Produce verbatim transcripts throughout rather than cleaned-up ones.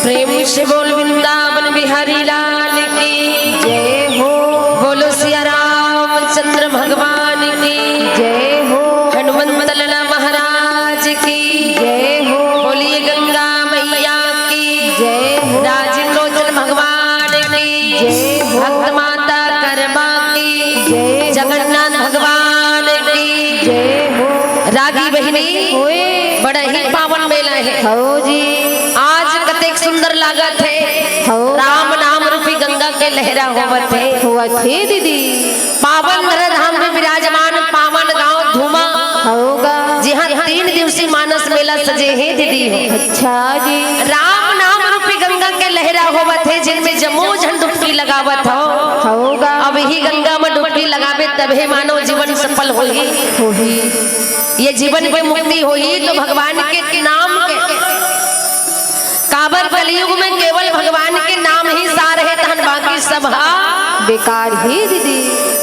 प्रेम से बोल वृंदावन बिहारी लाल की जय हो। बोलो सिया रामचंद्र भगवान की जय हो। हनुमंत लाला महाराज की जय हो। बोलिए गंगा मैया की जय हो। राजीव लोचन भगवान की जय हो। भक्त माता करमा की जय हो। जगन्नाथ भगवान की जय हो। रागी बहिनी, ओए। बड़ा ही पावन मेला हे। हव जी। आज कतेक सुंदर लागत हे। हव। राम नाम रूपी गंगा के लहरा होवत हे। होवत हे दीदी। पावन धरा धाम में विराजमान पावन गांव धूमा। हव गा। जिहां तीन दिवसीय मानस मेला सजे हे दीदी हो। अच्छा जी। राम नाम रूपी गंगा के लहरा होवत हे, जिनमें जम्मो झन डुबकी लगावत हो। हव गा। अब इही गंगा में डुबकी लगाबे तभे मानव जीवन सफल होही। होही। ये जीवन के मुक्ति होही तो भगवान के नाम के। काबर कलयुग में केवल भगवान के नाम ही सार हे, तहन बाकी सब हा बेकार हे दीदी।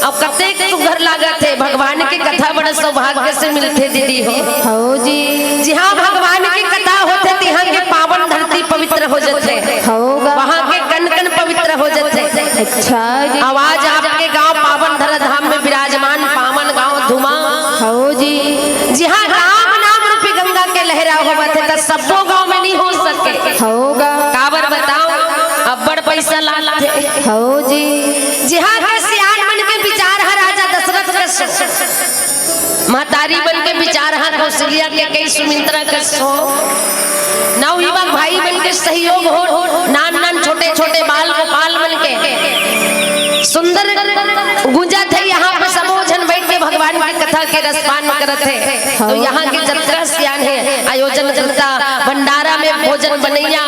अब कतेक सुघर लागत हे, भगवान के कथा बड़ा सौभाग्य से मिलथे दीदी हो। हव जी। जिहां भगवान के कथा होथे, तिहां के पावन धरती पवित्र हो जथे। हव गा। वहां के कन कन पवित्र हो जथे। अच्छा जी। अब आज आपके गांव पावन धरा धाम में विराजमान पावन गांव धूमा। हव जी। जिहां राम नाम रूपी गंगा के लहरा होवत हे, त सब्बो गांव में नहीं हो सके। हव गा। काबर बताओ, अब्बड़ पैसा लागथे। हव जी। जिहां के सियान मन के विचार ह राजा दशरथ कस, महतारी मन के विचार ह कौशल्या के कई सुमित्रा कस हो। नवयुवक भाई मन के सहयोग हो, नान नान छोटे छोटे बाल गोपाल मन के सुंदर गुंजत हे। यहाँ पे सबो झन बैठ के भगवान के कथा के रसपान करत हे। तो यहाँ के जतका सियान हे, आयोजन करता, भंडारा में भोजन बनैया,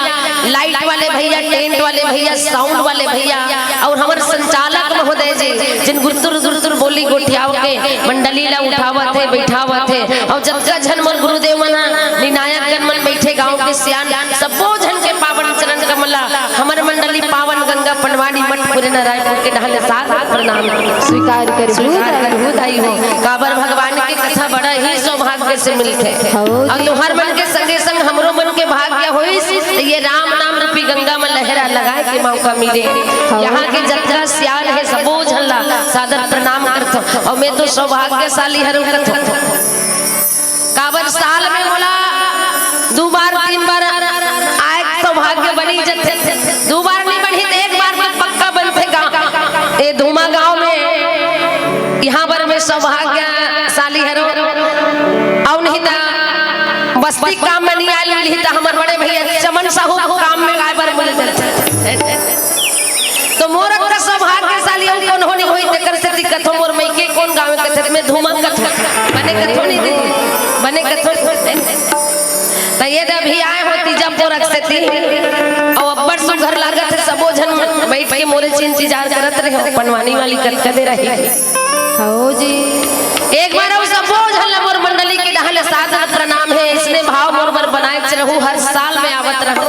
लाइट वाले भैया, टेंट वाले भैया, साउंड वाले भैया, और हमर संचालक महोदय जी, जिन गुरतुर गुरतुर बोली गोठियाव के मंडली ला उठावत हे, बैठावत हे, और जतका झन मोर गुरुदेव मन, निर्णायक गण मन बैठे, गांव के सियान, सबो झन के पावन चरण कमला, हमर मंडली पावन गंगा पंडवानी मठ पुरैना रायपुर के डहान ले सादर प्रणाम स्वीकार करहु। स्वीकार करहु दाई हो। काबर भगवान के कथा बड़ा ही सौभाग्य से मिलथे। हव। अउ तुहर मन के संगे संग हमरो मन के भाग्य होइस, त ये राम नाम रूपी गंगा म लहरा लगाए के मौका मिले। हव। यहाँ के जतका सियान हे, सबो झन ला सादर प्रणाम करथों। अउ मैं तो सौभाग्यशाली हरव कथों। काबर साल में मोला दू बार, तीन बार आए के सौभाग्य बनी जथे। दू बार नहीं बनही त एक बार तो पक्का बनथे गाँव। ए धूमा गाँव में यहाँ बर मैं सौभाग्यशाली हरव। अउ नहीं त बस्ती काम में नहीं आए मिलही त हमर बड़े भैया चमन साहू काम में आए बर मिल जथे। तो मोर अतका सौभाग्यशाली अउ कोनो नहीं होही, तेकर सेती कथों मोर मइके कोन गाँव हे कथे, मैं धूमा कथों, बने कथों नहीं दीदी, बने कथों। त ये दे अभी आए हों तीजा पोरख सेती, अउ अब्बड़ सुघर लागत हे, सबो झन बैठ के मोरे इंतजार करत रहे हो, पंडवानी वाली कतका देर आही। हव जी। एक बार अउ सबो झन ला मोर मंडली के डहान ले सादर प्रणाम हे, अइसने भाव मोर बर बनाए के रहू, हर साल में आवत रहू।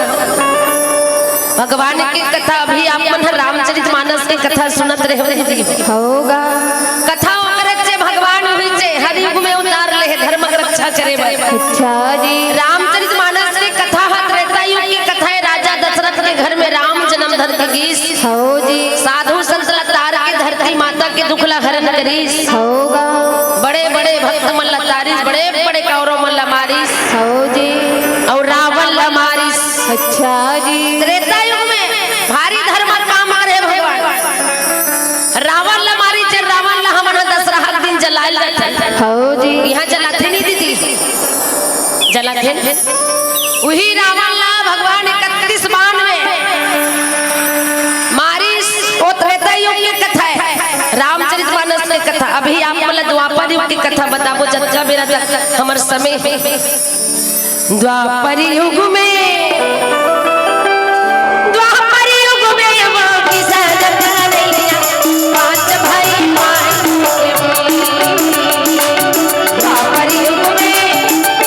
भगवान के कथा अभी आप मन ह रामचरित मानस के कथा सुनत रहे हो जी। हव गा। कथा ओकरे चे भगवान हुई चे, हर युग में अवतार ले हे, धर्म के रक्षा करे बर। अच्छा जी। रामचरित मानस के कथा ह त्रेता युग के कथा हे, राजा दशरथ के घर में राम जन्म धरती गीस। हव जी। साधु संत ला तार के धरती माता के दुख ला हरण करिस। हव गा। बड़े बड़े भक्त मन ला तारिस, बड़े बड़े कौरव मन ला मारिस। हव जी। अउ रावण ला मारिस। अच्छा जी। त्रेता युग में भारी धर्म काम करे भगवान। रावण ला मारिस, जे रावण ला हमन ह दशहरा के दिन जलाए ल जाथे। हव जी। यहाँ जलाथे नहीं दीदी, जलाथे। उही रावण ला भगवान इकतीस बाण में मारिस, ओ त्रेता युग के कथा हे, रामचरित मानस के कथा। अभी आप मन ला द्वापर युग के कथा बताबो, जतका बेरा तक हमर समय हे। द्वापर युग में, द्वापर युग में वो किसान कन्हैया, पांच भाई पांच द्वापर युग में,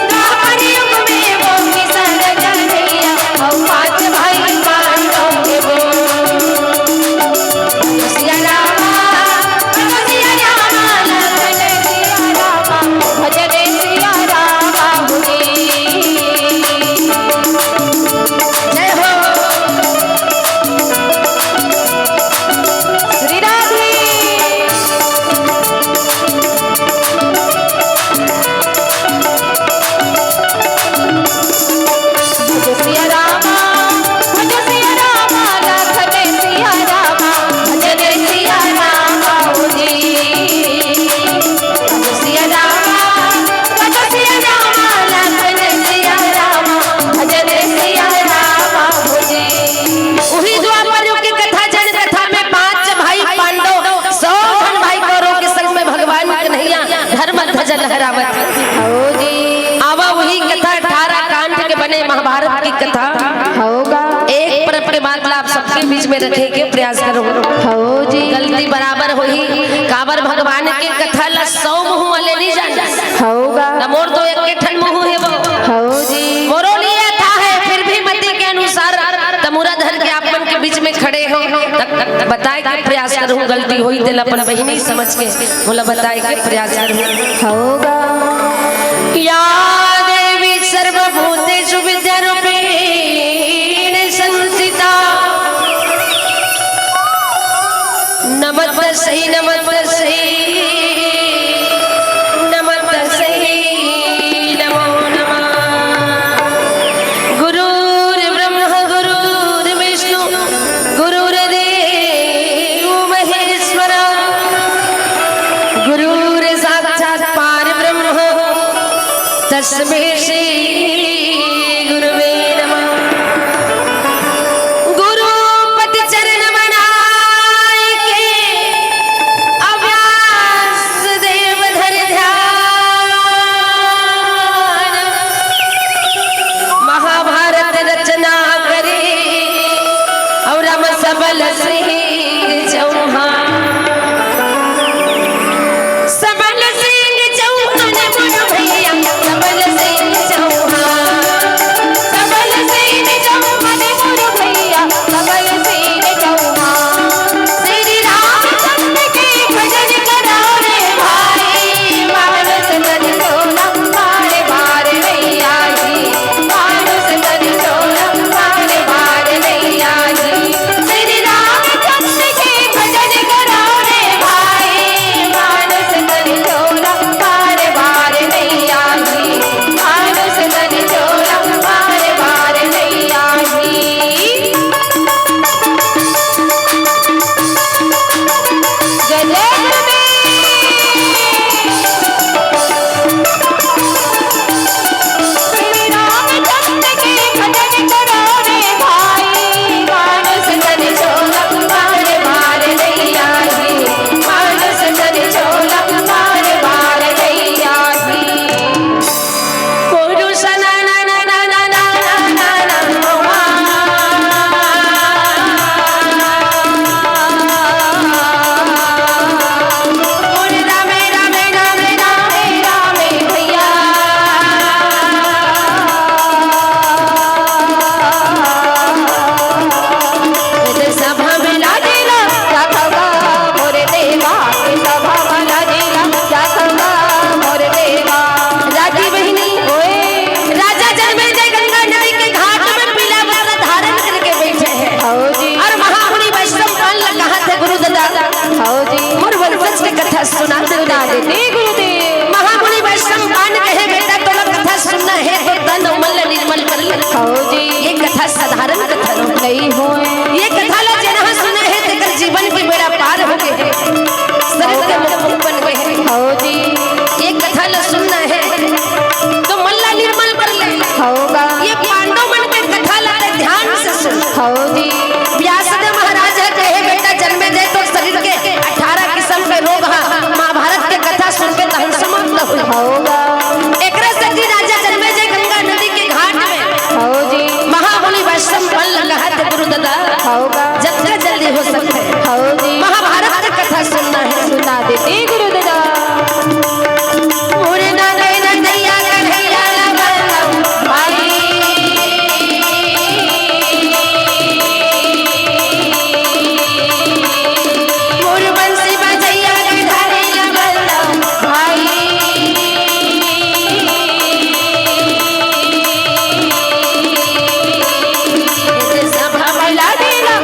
द्वापर युग में वो किसान कन्हैया, और पांच भाई पांडव के वो। सिया रामा, सिया रामा, लखन सिया रामा, भजन सिया रामा मुनि। आपके बीच में रखे के प्रयास करो। हो जी। गलती बराबर होही, काबर भगवान के कथा ला सौ मुहूं वाले नहीं जाने। होगा। त मोर तो एक ठन मुहूं हे वो। हो जी। मोरो लिए था है, फिर भी मति के अनुसार तमूरा धर के आप मन के बीच में खड़े हो, त बताए के प्रयास करूं, गलती होही तेला अपन बहिनी समझ के मोला बताए के प्रयास करूं। होगा। या देवी सर्वभूतेषु विद्यारूपेण संस्थिता। नमस्तस्यै, नमस्तस्यै, नमस्तस्यै, नमो नमः। गुरुर्ब्रह्मा गुरुर्विष्णु गुरुर्देवो महेश्वर। गुरुर्साक्षात् परब्रह्म तस्मै श्री गुरुवे नमः। गुरु पद चरण बनाए के अव्यास देव धर ध्यान। महाभारत रचना करे और राम सबल सिंह चौहान। सबल सिंह चौहान मोर भैया, सबल सिंह चौहान, सबल सिंह चौहान मोर भैया, सबल सिंह चौहान। श्री रामचंद्र के भजन करो रे भाई, मानस तन सोना बार बार नैया जी, मानस तन सोना बार बार नैया जी। श्री रामचंद्र के भजन करो रे भाई, मानस तन सोना बार बार नैया जी, मानस तन सोना बार बार नैया जी। जय जय गुरुदेव। श्री रामचंद्र के भजन करो रे भाई, मानस तन चोला बार बार नैया जी, मानस तन चोला बार बार नैया जी। पुरुष ना ना ना ना ना ना ना ना ना। सभा में लाजेला, जाथव गा मोर देवा, के सभा में लाजेला, जाथव गा मोर देवा। राजी बहिनी, ओए। राजा जनमेजय गंगा नदी के घाट में पीला वस्त्र धारण करके बैठे हैं। हौ जी। और महामुनि वैश्रपायन ला कहा थे गुरु दादा। हौ जी। मोर वंशज के कथा सुना दे। सुना दे। ए गुरुदेव। महामुनि वैश्रपायन कहे, बेटा, तोला कथा सुनना है तो तन अउ मन ला निर्मल कर ले। हौ जी। ये कथा साधारण कथा नहीं होय। ये कथा ला जेनहा सुने हे, तेकर जीवन के बेड़ा पार हो गए हे, शरीर के मुकुट बन गए हे। हौ जी। ये कथा ला सुनना हे, तो मन ला निर्मल कर ले। हौ गा। ये पांडव मन के कथा ला ते ध्यान से सुन। हौ जी। व्यासदेव महाराज ह कहे, बेटा, जनमेजय तोर शरीर के अठारह किसम के रोग हा, महाभारत के कथा सुन के तहन समाप्त हो। हौ गा। एकरे सेती राजा जनमेजय गंगा नदी के घाट में हौ जी। महामुनि वैश्रपायन ला कहा थे गुरु दादा। हौ गा। जतका जल्दी हो सकथे। हौ जी। महाभारत के कथा सुनना हे। सुना दे। ए गुरु दादा। मोर नंदई नंदइया कन्हैया ला बंदम भाई। मोर बंसी बजइया गिरधारी ला बंदम भाई। सभा में लाजेला,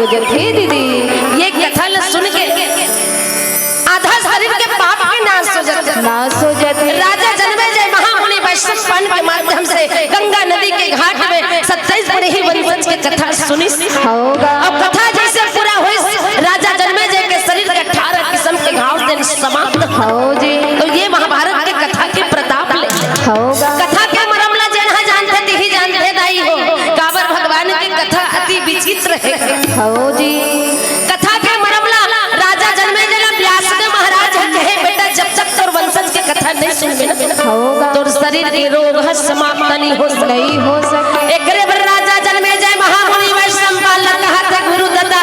जथे दीदी। ये कथा ल सुन के आधा शरीर के पाप के नाश हो जाथे। नाश हो जाथे। राजा जनमेजय महामुनि वैशंपायन के माध्यम से गंगा नदी के घाट में सत्ताईस बड़े ही वंशज के कथा सुनिस। होगा। अब कथा जैसे पूरा होइस, राजा जनमेजय के शरीर के अठारह किस्म के घाव से समाप्त। हो जी। तो ये महाभारत के कथा के प्रताप ले। होगा। कथा के मरम ला जेन ह जानथे, तिही जानथे दाई हो। काबर भगवान के कथा अति विचित्र हे। हो जी। कथा के मरम ला राजा जनमेजय ला व्यासदेव महाराज ह कहे, "बेटा, जब तक तोर वंशज के कथा नहीं सुनबे ना, होगा। तोर शरीर के रोग ह समाप्त नहीं हो सके।" नहीं हो सके। एकरे बर राजा जनमेजय महामुनि वैशंपायन ला कहा थे, "गुरु दादा,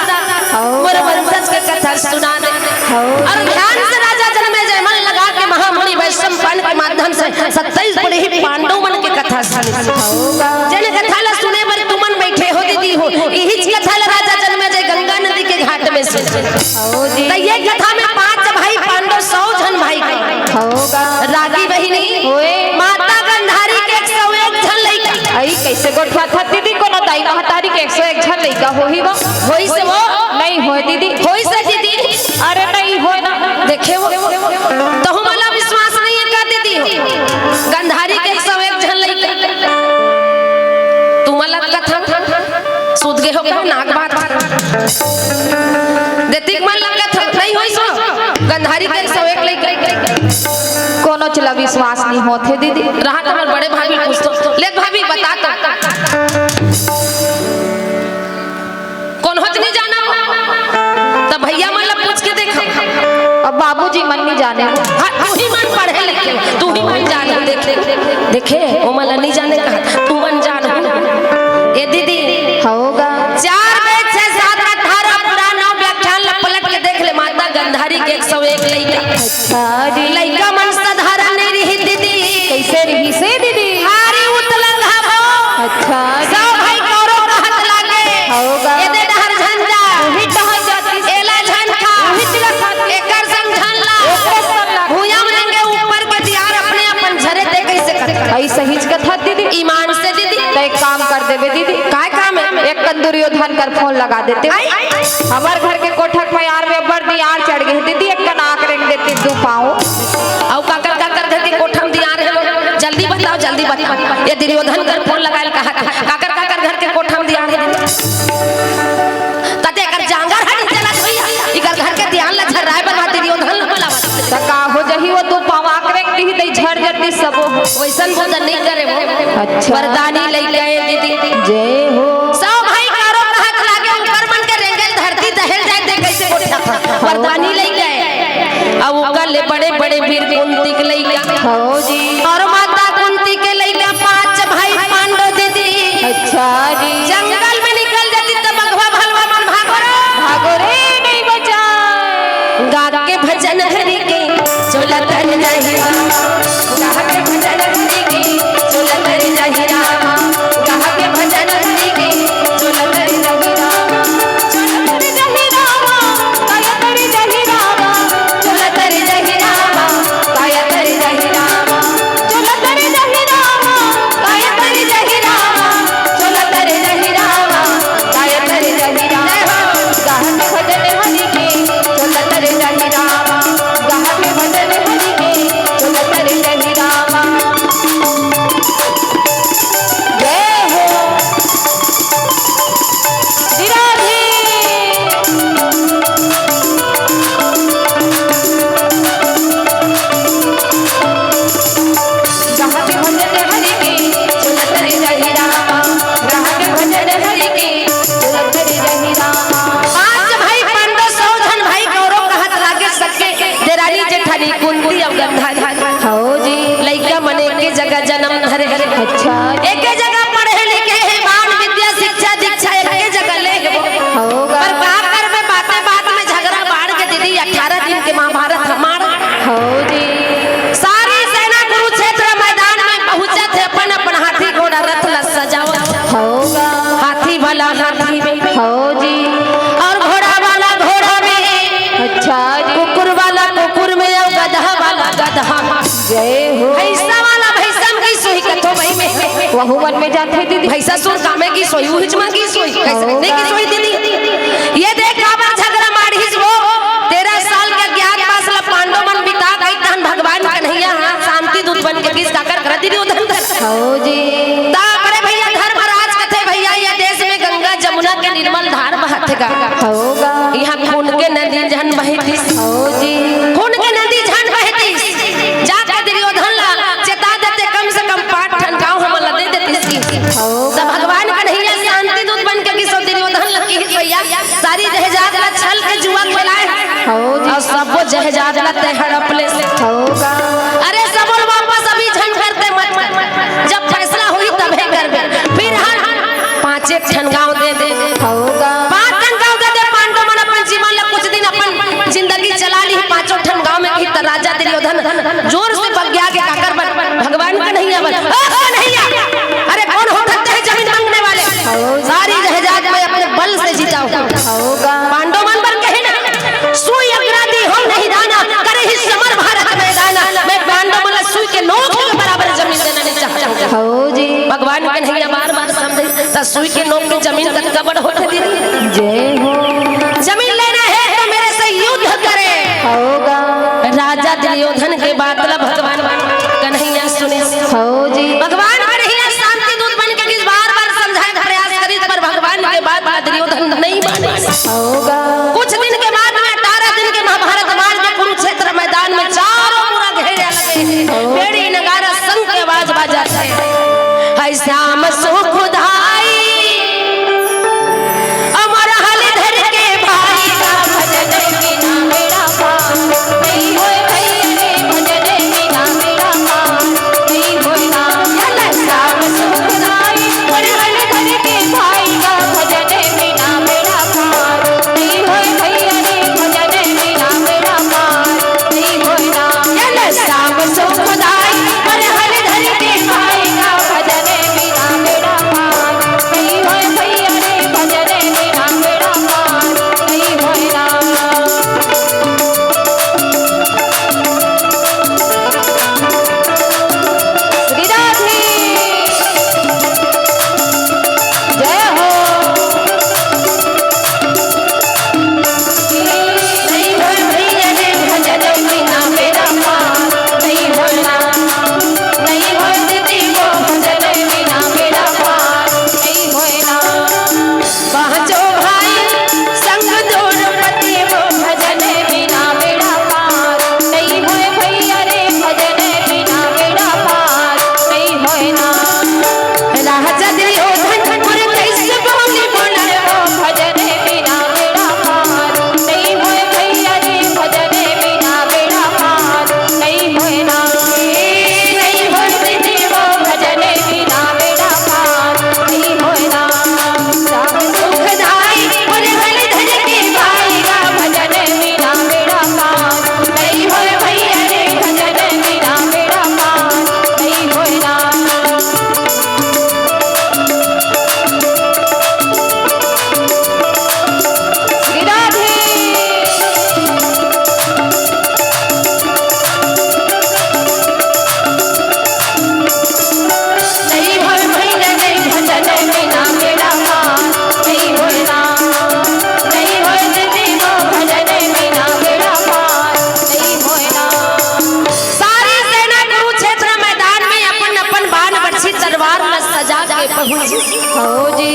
होगा। मोर वंशज के कथा सुना दे।" होगा। और ध्यान से राजा जनमेजय मन लगा के महामुनि वैशंपायन के माध्यम से सत्ताईस बड़े ही पांडव मन के कथा सुनिस। होगा। जेन कथा ला सुने बर तुमन बैठे हो दीदी हो, इहीच कथा ला राजा जनमेजय गंगा नदी के घाट में सुने। हो जी। त ये कथा में पांच भाई पांडव, सौ झन भाई के। होगा। रागी बहिनी, होए। माता गंधारी के एक सौ एक झन लइका। अई, कैसे गोठियाथस दीदी, कोनो दाई महतारी के एक सौ एक झन लइका होही वो? होइस वो? नहीं होय दीदी। होइस दीदी? अरे नहीं होय ना। देखे वो, तहु मन ला विश्वास नहीं हे का दीदी हो? गंधारी के एक सौ एक झन लइका। तुमन ला कथा सूत गे हो का नाक बात? देतिक मन ला कथा नहीं होइस वो? गंधारी के एक सौ एक लइका। कोनो चला विश्वास नहीं होत हे दीदी। रहा त हमर बड़े भाभी पूछतो। ले भाभी बता तो। कोनो च नहीं जाना हो, त भैया मन ला पूछ के देखा। अब बाबूजी मन नहीं जाने। हाँ, तू ही मन पढ़े लिखे, तू ही मन जाने। देखे, देखे, ओ मन ला नहीं जाने कहा, तू मन जान। ए दीदी, होगा। चार वेद, छह शास्त्र, अठारह पुराण, नौ व्याख्यान ला पलट के देख ले, माता गंधारी के एक सौ एक लइका। अच्छा जी। लइका मन साधारण नहीं रही दीदी। कैसे रहिसे दीदी? भारी उतलंग हवो। अच्छा। सब भाई कौरव कहत लागे। होगा। एदे डहर झन जा। उही डहर जातिस। एला झन खा। उही तिला खातिस। एकर संग झन ला। ओकर संग ला। भुइयां में रेंगे ऊपर के दियार अपने अपन झरे ते कैसे करता? अई सहीच कथा दीदी। ईमान से दीदी। त एक काम कर देबे दीदी। काय काम हे? एक कन दुर्योधन कर फोन लगा देते। आई, आई, आई। हमर घर के कोठक में यार में बड़ दियार चढ़ गे दीदी, एक कन आंख रेंग देते दू पाँव। अउ काकर काकर घर के कोठा में दियार हे, जल्दी बताओ, जल्दी बताओ। ये दुर्योधन कर फोन लगायल कहा, काकर काकर घर के कोठा में दियार हे दीदी। तते एकर जांगर हट चला भैया, इकर घर के दियार ला झर्राए बना दुर्योधन ला बुलावा। त का हो जही वो दू पाँव आंख रेंग दिही, दई झर जती सबो। वैसन बोल नहीं करे वो। अच्छा। वरदानी लइका ए दीदी। जय हो। सब भाई कौरव कहत लागे, उनकर मन के रेंगेल धरती दहेल जाए दे कैसे गोठियाथस। वरदानी लइका ए। अब ओकर ले बड़े बड़े वीर कुंती के लइका। हो जी। अउ माता कुंती के लइका पांच भाई पांडव दीदी। अच्छा जी। जंगल में निकल जातिस त बघवा भलवा मन भागो रे। भागो रे, नहीं बचाए। गा के भजन हरि के, चोला तर जाहि रामा। गा के भजन हरि के, चोला तर जाहि रामा। गा के भजन हरि के, चोला तर जाहि रामा। चोला तर जाहि रामा, काया तर जाहि रामा। चोला तर जाहि रामा, काया तर जाहि रामा। चोला तर जाहि रामा, काया तर जाहि रामा। चोला तर जाहि रामा, काया तर जाहि रामा। गा के भजन हरि के, चोला तर जाहि रामा। गा के भजन हरि के, चोला तर जाहि रामा। जय हो। धीराधीर। गा के भजन हरि के, चोला तर जाहि रामा। गा के भजन हरि के, चोला तर जाहि रामा। पांच भाई पांडव, सौ झन भाई कौरव कहत लागे सके देरानी जेठानी कुंती अउ गंधारी। हो जी। लइका मन एके जगह जनम धरे। अच्छा। एके जगह पढ़े लिखे हे, बाण विद्या शिक्षा दीक्षा एके जगह ले हे। होगा। पर का करबे, बाते बात में झगरा बाढ़ गे दीदी, अठारह दिन के महाभारत हमार। हो जी। सारी सेना कुरुक्षेत्र मैदान में पहुंचत हे, अपन अपन हाथी घोड़ा रथ ला सजावत। होगा। हाथी वाला हाथी में। हो जी। अउ घोड़ा वाला घोड़ा में। अच्छा जी। कुकुर वाला कुकुर में, अउ गदहा वाला गदहा में। जय हो। भैंसा वाला भैंसा में, की सुई कथो भाई में। वहू मन में जाथे दीदी। भैसा सुन कामे की सोई, उहिच मन की सोई। कैसे नहीं की सोई दीदी? ये देख काबर झगड़ा मारिस वो। तेरह साल के अज्ञातवास ला पांडव मन बिता गई, तहन भगवान कन्हैया, हाँ, शांति दूत बन के किस काकर कर दीदी उधर। हो जी। ता करे भैया धर्मराज कथे भैया, ये देश में गंगा जमुना के निर्मल धार बहत हे गा। होगा। यहाँ खून के नदी झन बहतिस। हो जी। खून के नदी झन बहतिस। जाके दुर्योधन ला चेता देते, कम से कम पाँच ठन गांव हमन ला दे देतिस की। हो। त भगवान कन्हैया शांति दूत बन के किसो दुर्योधन ला किहिस भैया, सारी जहजात ला छल के जुआ खेलाए। हो जी। अउ सबो जहजात ला ते हड़प लेस। होगा। अरे सबो ला वापस अभी झन करते मत, जब फैसला होही तभे करबे। फिर हर पाँचे ठन गांव दे दे। होगा। पाँच ठन गांव दे दे, पांडव मन अपन जीवन ला कुछ दिन अपन जिंदगी चला ली, पांचों ठन गांव में कही त राजा दुर्योधन जोर से बग्या के काकर बर, भगवान कन्हैया बर, ओ कन्हैया, अरे कौन हो सकते हैं जमीन मांगने वाले? होगा। सारी जहजात मैं अपने बल से जीता हूँ। होगा। पांडव मन बर कहे ना, सुई अग्रादी हम नहीं दाना, करे ही समर भारत मैदाना। मैं पांडव मन ला सुई के नोक के बराबर जमीन देना नहीं चाहता हूँ। हो जी। भगवान कन्हैया बार बार समझे, त सुई के नोक के जमीन कतका बड़ होथे दीदी। जय हो। जमीन लेना है तो मेरे से युद्ध करे। होगा। राजा दुर्योधन के बात ला भगवान कन्हैया सुने। हो जी। भगवान कन्हैया शांति दूत बन के किस बार बार समझाए का प्रयास करी, पर भगवान के बात ला दुर्योधन नहीं माने। होगा। कुछ दिन के बाद में अठारह दिन के महाभारत मार के कुरुक्षेत्र मैदान में चारों मुड़ा घेरे लगे। हो। बेड़ी नगारा शंख के आवाज बाजत हे। है श्याम सुख दाई, अमर हल धर के भाई का भजन बिना बेड़ा पार। नहीं होय भैया रे भजन बिना बेड़ा पार। नहीं होय ना। या श्याम सुख दाई, अमर हल धर के भाई का भजन बिना बेड़ा पार। नहीं होय भैया रे भजन बिना बेड़ा पार। नहीं होय ना। या श्याम सुख दाई, अमर हल धर के भाई का भजन बिना बेड़ा पार। नहीं होय भैया रे भजन बिना बेड़ा पार। नहीं होय ना। श्री राधे। जय हो। पाँचों भाई संग द्रौपदी वो भजन बिना बेड़ा पार। नहीं होय भैया रे भजन बिना बेड़ा पार। नहीं होय ना। राजा दुर्योधन मोर कैसे बोली बोले वो भजन बिना बेड़ा पार। नहीं होय भैया रे भजन बिना बेड़ा पार। नहीं होय ना। नहीं होय दीदी वो भजन बिना बेड़ा पार। नहीं होय ना। श्याम सुखदाई मोर हल धर के भाई का भजन बिना बेड़ा पार। नहीं होय भैया रे भजन बिना बेड़ा पार। नहीं होय ना। श्री राधे। सारी सेना कुरुक्षेत्र मैदान में अपन अपन बाण बरछी तलवार ल सजा के पहुंची। हो जी।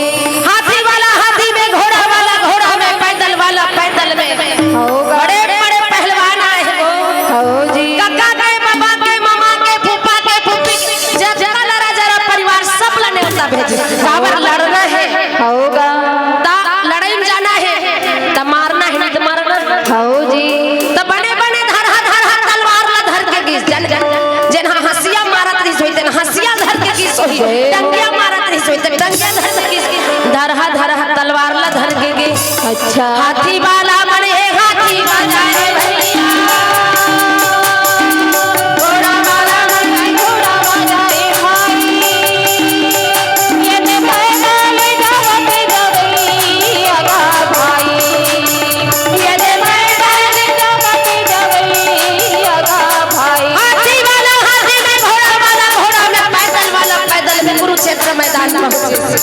हाथी वाला हाथी में, घोड़ा वाला घोड़ा में, पैदल वाला पैदल में। हो गा। बड़े बड़े पहलवान आए हैं। हो जी। कक्का के, बाबा के, मामा के, फूफा के, फूफी के, जतका लड़ा जरा परिवार सब ला नेवता भेजे। काबर लड़ना है। हो गा। ता लड़ाई में जाना है, ता मारना है, नहीं तो मरना। हो जी। ता बने बने धरहा धरहा तलवार ला धर के गिस जन, जेन हा हंसिया मारत रहिस होही, तेन हंसिया धर के गिस होही, टंगिया मारत रहिस होही, तेन टंगिया धर के गिस, धरहा धरहा तलवार ला धर के गिस। अच्छा। हाथी वाला बने, हाथी वाला रे भैया। घोड़ा वाला बने, घोड़ा वाला रे भाई। ये ते पैदल जावत गवैया गा भाई। ये ते पैदल जावत गवैया गा भाई। हाथी वाला हाथी में, घोड़ा वाला घोड़ा में, पैदल वाला पैदल में, कुरुक्षेत्र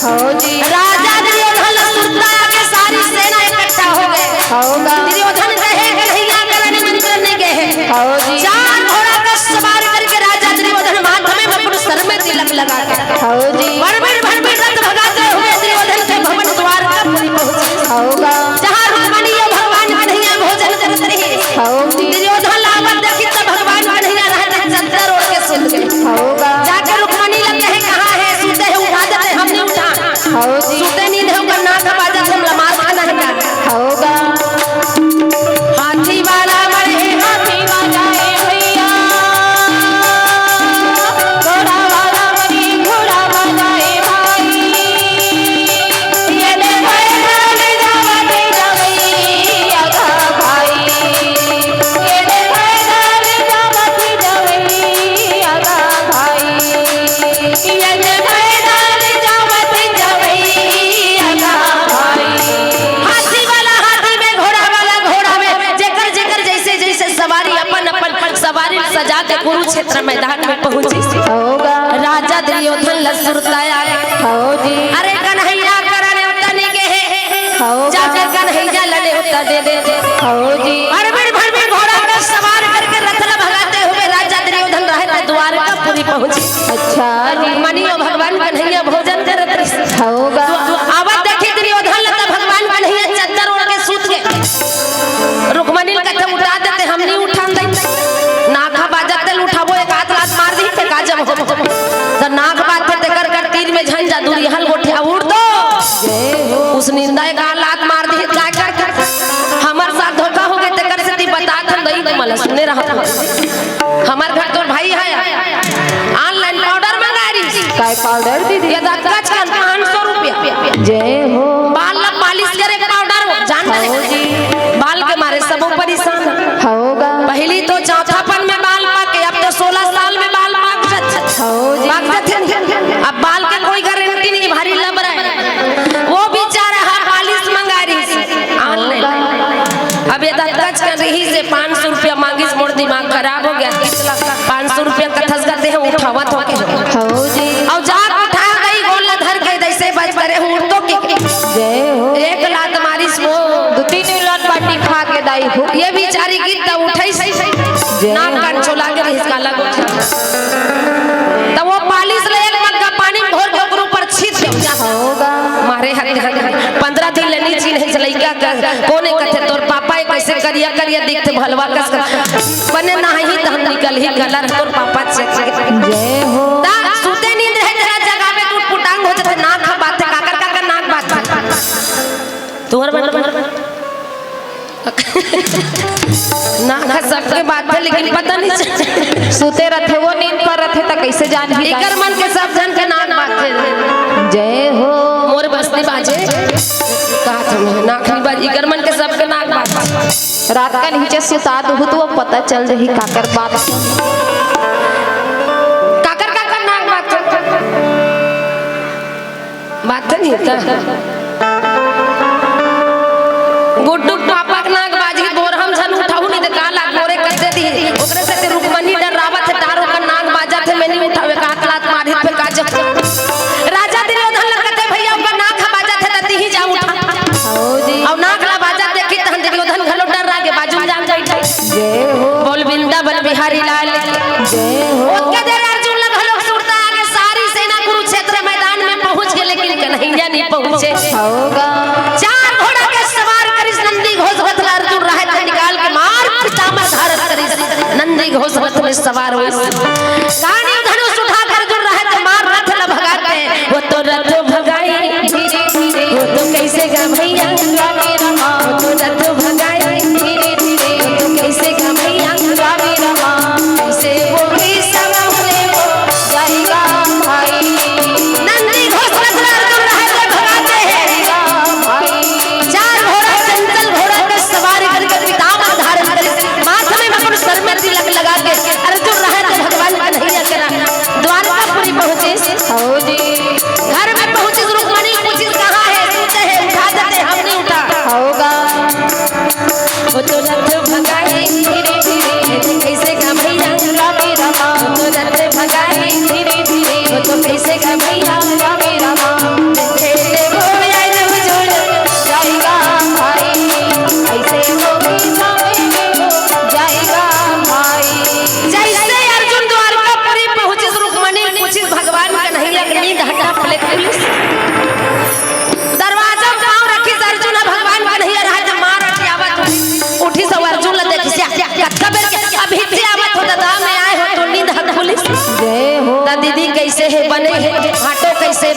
हव जी। राजा दुर्योधन ल सुरता आके सारी सेना इकट्ठा हो गे। हव गा। दुर्योधन कहे, "कन्हैया करा निमंत्रण नइ गे हे।" हव जी। चार घोड़ा कस सवार करके राजा दुर्योधन माथ में मुकुट, सर में तिलक लगा के। हव जी। भरभीर भरभीर रथ भगाते हुए दुर्योधन के भवन द्वारकापुरी पहुंचे। हव गा। जहाँ रुक्मणी अउ भगवान कन्हैया भोजन करत रहिस। हव जी। दुर्योधन ल आवत देखिस त भगवान कन्हैया रहत हे चद्दर ओढ़ के सुत गे। हव गा। जाके रुक्मणी ल कहे, "कहाँ हे? सुते हे, उठा देते, हम नइ उठान।" हव जी। सुते नइ देहूँ, ओकर नाक बाजत हे, हमला मार खाना हे का? हव गा। हाथी वाला मरे, हाथी वाला ए भैया। घोड़ा वाला मरे, घोड़ा वाला ए भाई। ये दे भाई, जाने जावा दे जवैया गा भाई। ये दे भाई, जाने जावा दे जवैया गा भाई। ये दे भाई, जाने जावा दे जवैया गा भाई। हाथी वाला हाथी में, घोड़ा वाला घोड़ा में, जेकर जेकर जइसे जइसे सवारी, अपन अपन सवारी सजा के कुरुक्षेत्र मैदान में पहुंचिस। हव गा। राजा दुर्योधन ल सुरता आय। हव जी। अरे कन्हैया करा नेवता नइ गे हे। हव गा। जाके कन्हैया ल नेवता दे दे। हव जी। भरभीर भरभीर घोड़ा कस सवार करके रथ ल भगाते हुए राजा दुर्योधन रहत हे द्वारकापुरी पहुंचिस। अच्छा जी। मनी अउ भगवान कन्हैया भोजन करत रहिस। हव गा। तो आवत देखिस दुर्योधन ल त भगवान कन्हैया चद्दर ओढ़ के सुत गे। रुक्मणी ल कथे, "उठा देते, हम नइ उठान दई।" नाक ह बाजत हे, उठाबो, एक आध लात मार दिही, फेंका जब हो। त नाक बाजथे, तेकर कर तीर में झन जा, दूरिहा ल गोठिया, "उठ तो।" जय हो। उस निंदा एक आध लात मार दिही, काय करथे? हमर साथ धोखा हो गे, तेकर सेती बतात हन दई, तुमन ल सुने रहत हन। हमर घर तोर भाई हे, online powder मंगाय रिहिस। काय powder दीदी? ये दतकच कन पाँच सौ रुपया। जय हो। बाल ला polish करे के powder हो, जान हव जी। बाल के मारे सबो परेशान। हव गा। पहिली तो चौथापन में बाल पाके, अब तो सोलह साल में बाल पाक जाथे। हव जी। पाक जाथे नहीं। अब बाल के कोई guarantee नहीं, भारी लबरा हे। वो बेचारा हा polish मंगाय रिहिस। अब ये दतकच कन रिहिस हे, पाँच सौ रुपया मांगिस, मोर दिमाग खराब हो गे। कितला पाँच सौ रुपया कथस गा तें ह उठावत हो के। हव जी। अउ जाके उठा गे, गोड़ ल धर के जइसे बस करे, "उठ तो" के। जय हो। एक लात मारिस वो। दू तीन उलट बाटी खा के दाई हो। ये बेचारी गिस त उठइस। जय हो। नाक कान चोला गे रिहिस, काला गोठिया। त वो polish ल एक मग्गा पानी में घोर के ओकर ऊपर छीट दे। हव गा। मारे हक, हक, हक। पंद्रह दिन ले नइ चिन्हिस लइका के, कोने कथे तोर पापा ए, कइसे करिया करिया दिखथे भलवा कस कर। बने नहाही त हम निकलही colour तोर पापा चेक। जय हो। त सुते नींद रहे तेला जगाबे त उटपुटांग हो जाथे, नाक ह बाजथे, काकर काकर नाक बाजथे। तुंहर मन, मन। नाक ह सबके बाजथे, लेकिन पता नइ चले। सुते रथे, वो नींद पर रथे, त कइसे जानही? इकर मन के सब झन के नाक बाजथे। जय हो। मोर बस नइ बाजे। कहा था मैं, नाक नइ बाजे, इकर मन के सबके नाक बाजथे। रात कन नीचे सुता दुहू त वो पता चल जाही काकर बाजथे। काकर, काकर नाक बाजथे। बात तो नहीं होता। गुड्डू के पापा के नाक बाजही, बोर हम झन उठाहू, नहीं तो काला बोरे कर दे दी। ओकरे से रुक्मणी डर्रावत हे, तारो का नाक बाजत हे, मैं नहीं उठावे का, हाथ लात मारी, फेर का जब राजा दुर्योधन ल कथे, "भैया, ओकर नाक ह बाजत हे, त तिही जा उठा।" हव जी। अउ नाक ला बाजत देखिस, तहन दुर्योधन घलो डर्रा गे, बाजू में जाके बइठे। जय हो। बोल वृंदावन बिहारी लाल की। जय हो। ओतके देर अर्जुन ल घलो सुरता आगे, सारी सेना कुरुक्षेत्र मैदान में पहुंच गे, लेकिन कन्हैया नइ पहुंचे। हव गा। चार घोड़ा के सवार करिस, नंदी घोष रथ ल अर्जुन रहत ले निकाल के मार पितामह धारण करिस, नंदी घोष रथ में सवार होइस। गांडीव धनुष उठा के अर्जुन रहत ले मार रथ ल भगाथे। वो तो रथ भगाए धीरे धीरे, वो तो कइसे गा भैया, वो तो रथ भगाए धीरे धीरे, वो तो कइसे गा भैया, कइसे वो भी सवार हो जाएगा भाई। नंदी घोष रथ ल अर्जुन रहत ले भगाथे। चार घोड़ा, चंचल घोड़ा के सवार करके पितामह धारण करे, माथ में मुकुट, सर में तिलक लगा के अर्जुन रहत ले भगवान कन्हैया करा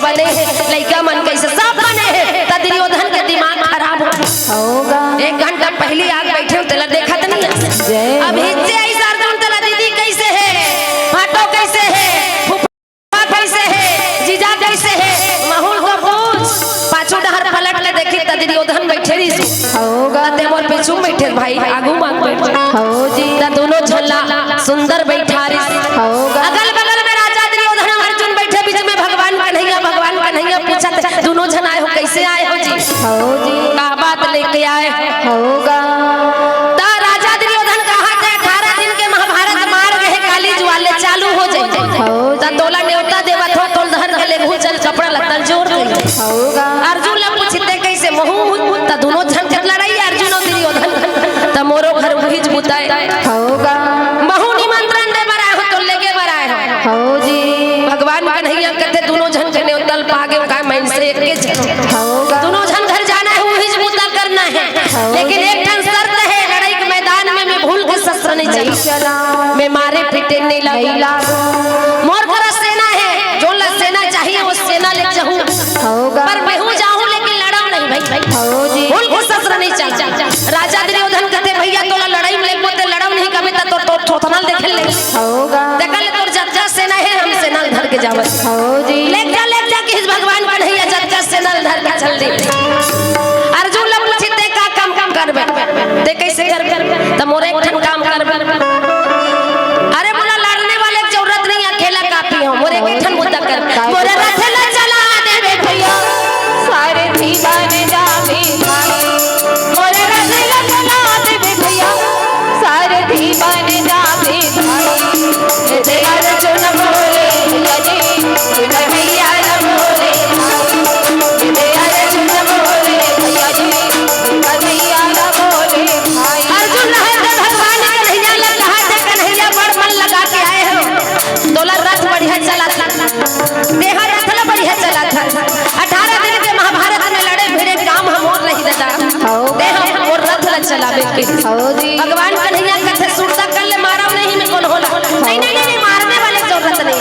बने हे, लइका मन कइसे सब बने हे, त दुर्योधन के दिमाग खराब हो। होगा। एक घंटा पहिली आके बइठे हो, तेला देखत नहीं हे। जय हो। अब हिज्जे आई सरदम तेला दीदी कइसे हे, फाटो कइसे हे, फूफा कइसे हे, जीजा कइसे हे, महूँ ल तो पूछ। पाछू डहर पलट के देखी त दुर्योधन बइठे रहिस। होगा। त ते मोर पीछू में बइठे भाई, आगू मा बइठ। हो जी। त दूनों झन ला सुंदर बइठारिस। होगा। अगल बगल में राजा दुर्योधन अउ अर्जुन बइठे, बीच में भगवान कन्हैया, भगवान कन्हैया पूछत हे, दूनों झन आए हो, कइसे आए हो जी? हो जी। का बात लेके आए हो? होगा। त राजा दुर्योधन कहा थे, अठारह दिन के महाभारत मार रहे, काली जुआले चालू हो जाए। हो जी। त तोला नेवता देवत हो, तोल धर के ले घू चल, कपड़ा लत्ता ल जोर दे। होगा। अर्जुन ला पूछिस ते कइसे महूँ, त दूनों झन के लड़ाई अर्जुन अउ दुर्योधन, त मोरो घर उहीच बुता हे। होगा। महूँ निमंत्रण दे बर आए हो, तो लेगे बर आए हो। हो जी। भगवान कन्हैया कथे दूनों झन के नेवता ल पागे, काय मन से एक के झन। होगा। दूनों झन घर जाना हे, उहीच बुता करना हे। हो। लेकिन एक ठन शर्त हे, लड़ाई के मैदान में मैं भूल के शस्त्र नहीं चला। नहीं चला। मैं मारे पीटे नहीं लागू। नहीं लागू। मोर करा सेना हे, जोन ला सेना चाहिए, वो सेना ले जाहूँ। होगा। पर महूँ जाहूँ, लेकिन लड़ाहूँ नहीं भाई। हो जी। भूल के शस्त्र नहीं चला। राजा दुर्योधन कथे, भैया तोला लड़ाई में लेगबो ते लड़ाहूँ नहीं कबे त तोर, तोर थोथना ल देखे ले। होगा। देखा ले तोर जतका सेना हे, हम सेना ल धर के जावत। हो जी। ले जा, ले जा, किहिस भगवान कन्हैया जतका सेना ल धर के चल दे। अर्जुन ला पूछिस ते का काम, काम करबे? ते कइसे करबे? त मोर एक ठन काम करबे। अरे मोला लड़ने वाले के जरूरत नहीं हे, अकेला काफी हूँ। मोर एक ठन बुता कर। मोर रथ ला चला देबे भैया। सारथी बन जाबे भाई। मोर रथ ला चला देबे भैया। सारथी बन जाबे भाई। जय अर्जुन बोले भैया जी। जय भैया बोले भाई। जय अर्जुन बोले भैया जी। जय भैया बोले भाई। अर्जुन रहे त भगवान कन्हैया ला कहा थे, कन्हैया बड़ मन लगा के आए हो, तोला रथ बढ़िया चलाथे। तेहा रथ ला बढ़िया चलाथे। अठारह दिन के महाभारत में लड़े भिड़े काम ह मोर नहीं दादा। हो। तेहा मोर रथ ला चलाबे के। हो जी। भगवान कन्हैया कथे सुरता कर ले, मारव नहीं मैं कोनो ला। नहीं, नहीं, नहीं, नहीं, मारने वाले जरूरत नहीं।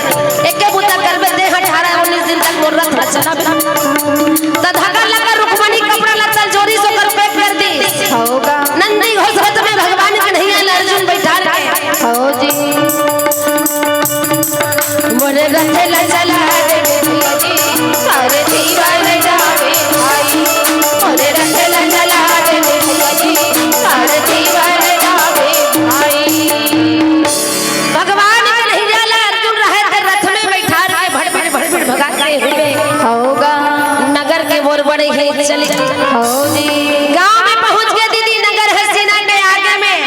एके बुता करबे, तेहा अठारह उन्नीस दिन तक मोर रथ ला चलाबे। त धका लगा रुक्मणी कपड़ा लत्ता ल जोरिस ओकर pack कर दिस। होगा। नंदी घोष रथ में भगवान कन्हैया ल अर्जुन बइठार के। हो जी। मोर रथ ला चला देबे भैया जी, सारथी बन जाबे भाई। मोर रथ ला चला देबे भैया जी, सारथी बन जाबे भाई। भगवान कन्हैया ला अर्जुन रहे त रथ में बइठार के भड़बिड़ भड़बिड़ भगाते हुए होगा। नगर के ओर बढ़े हे चले। हो जी। गांव में पहुंच गे दीदी, नगर हस्तिना के आगे में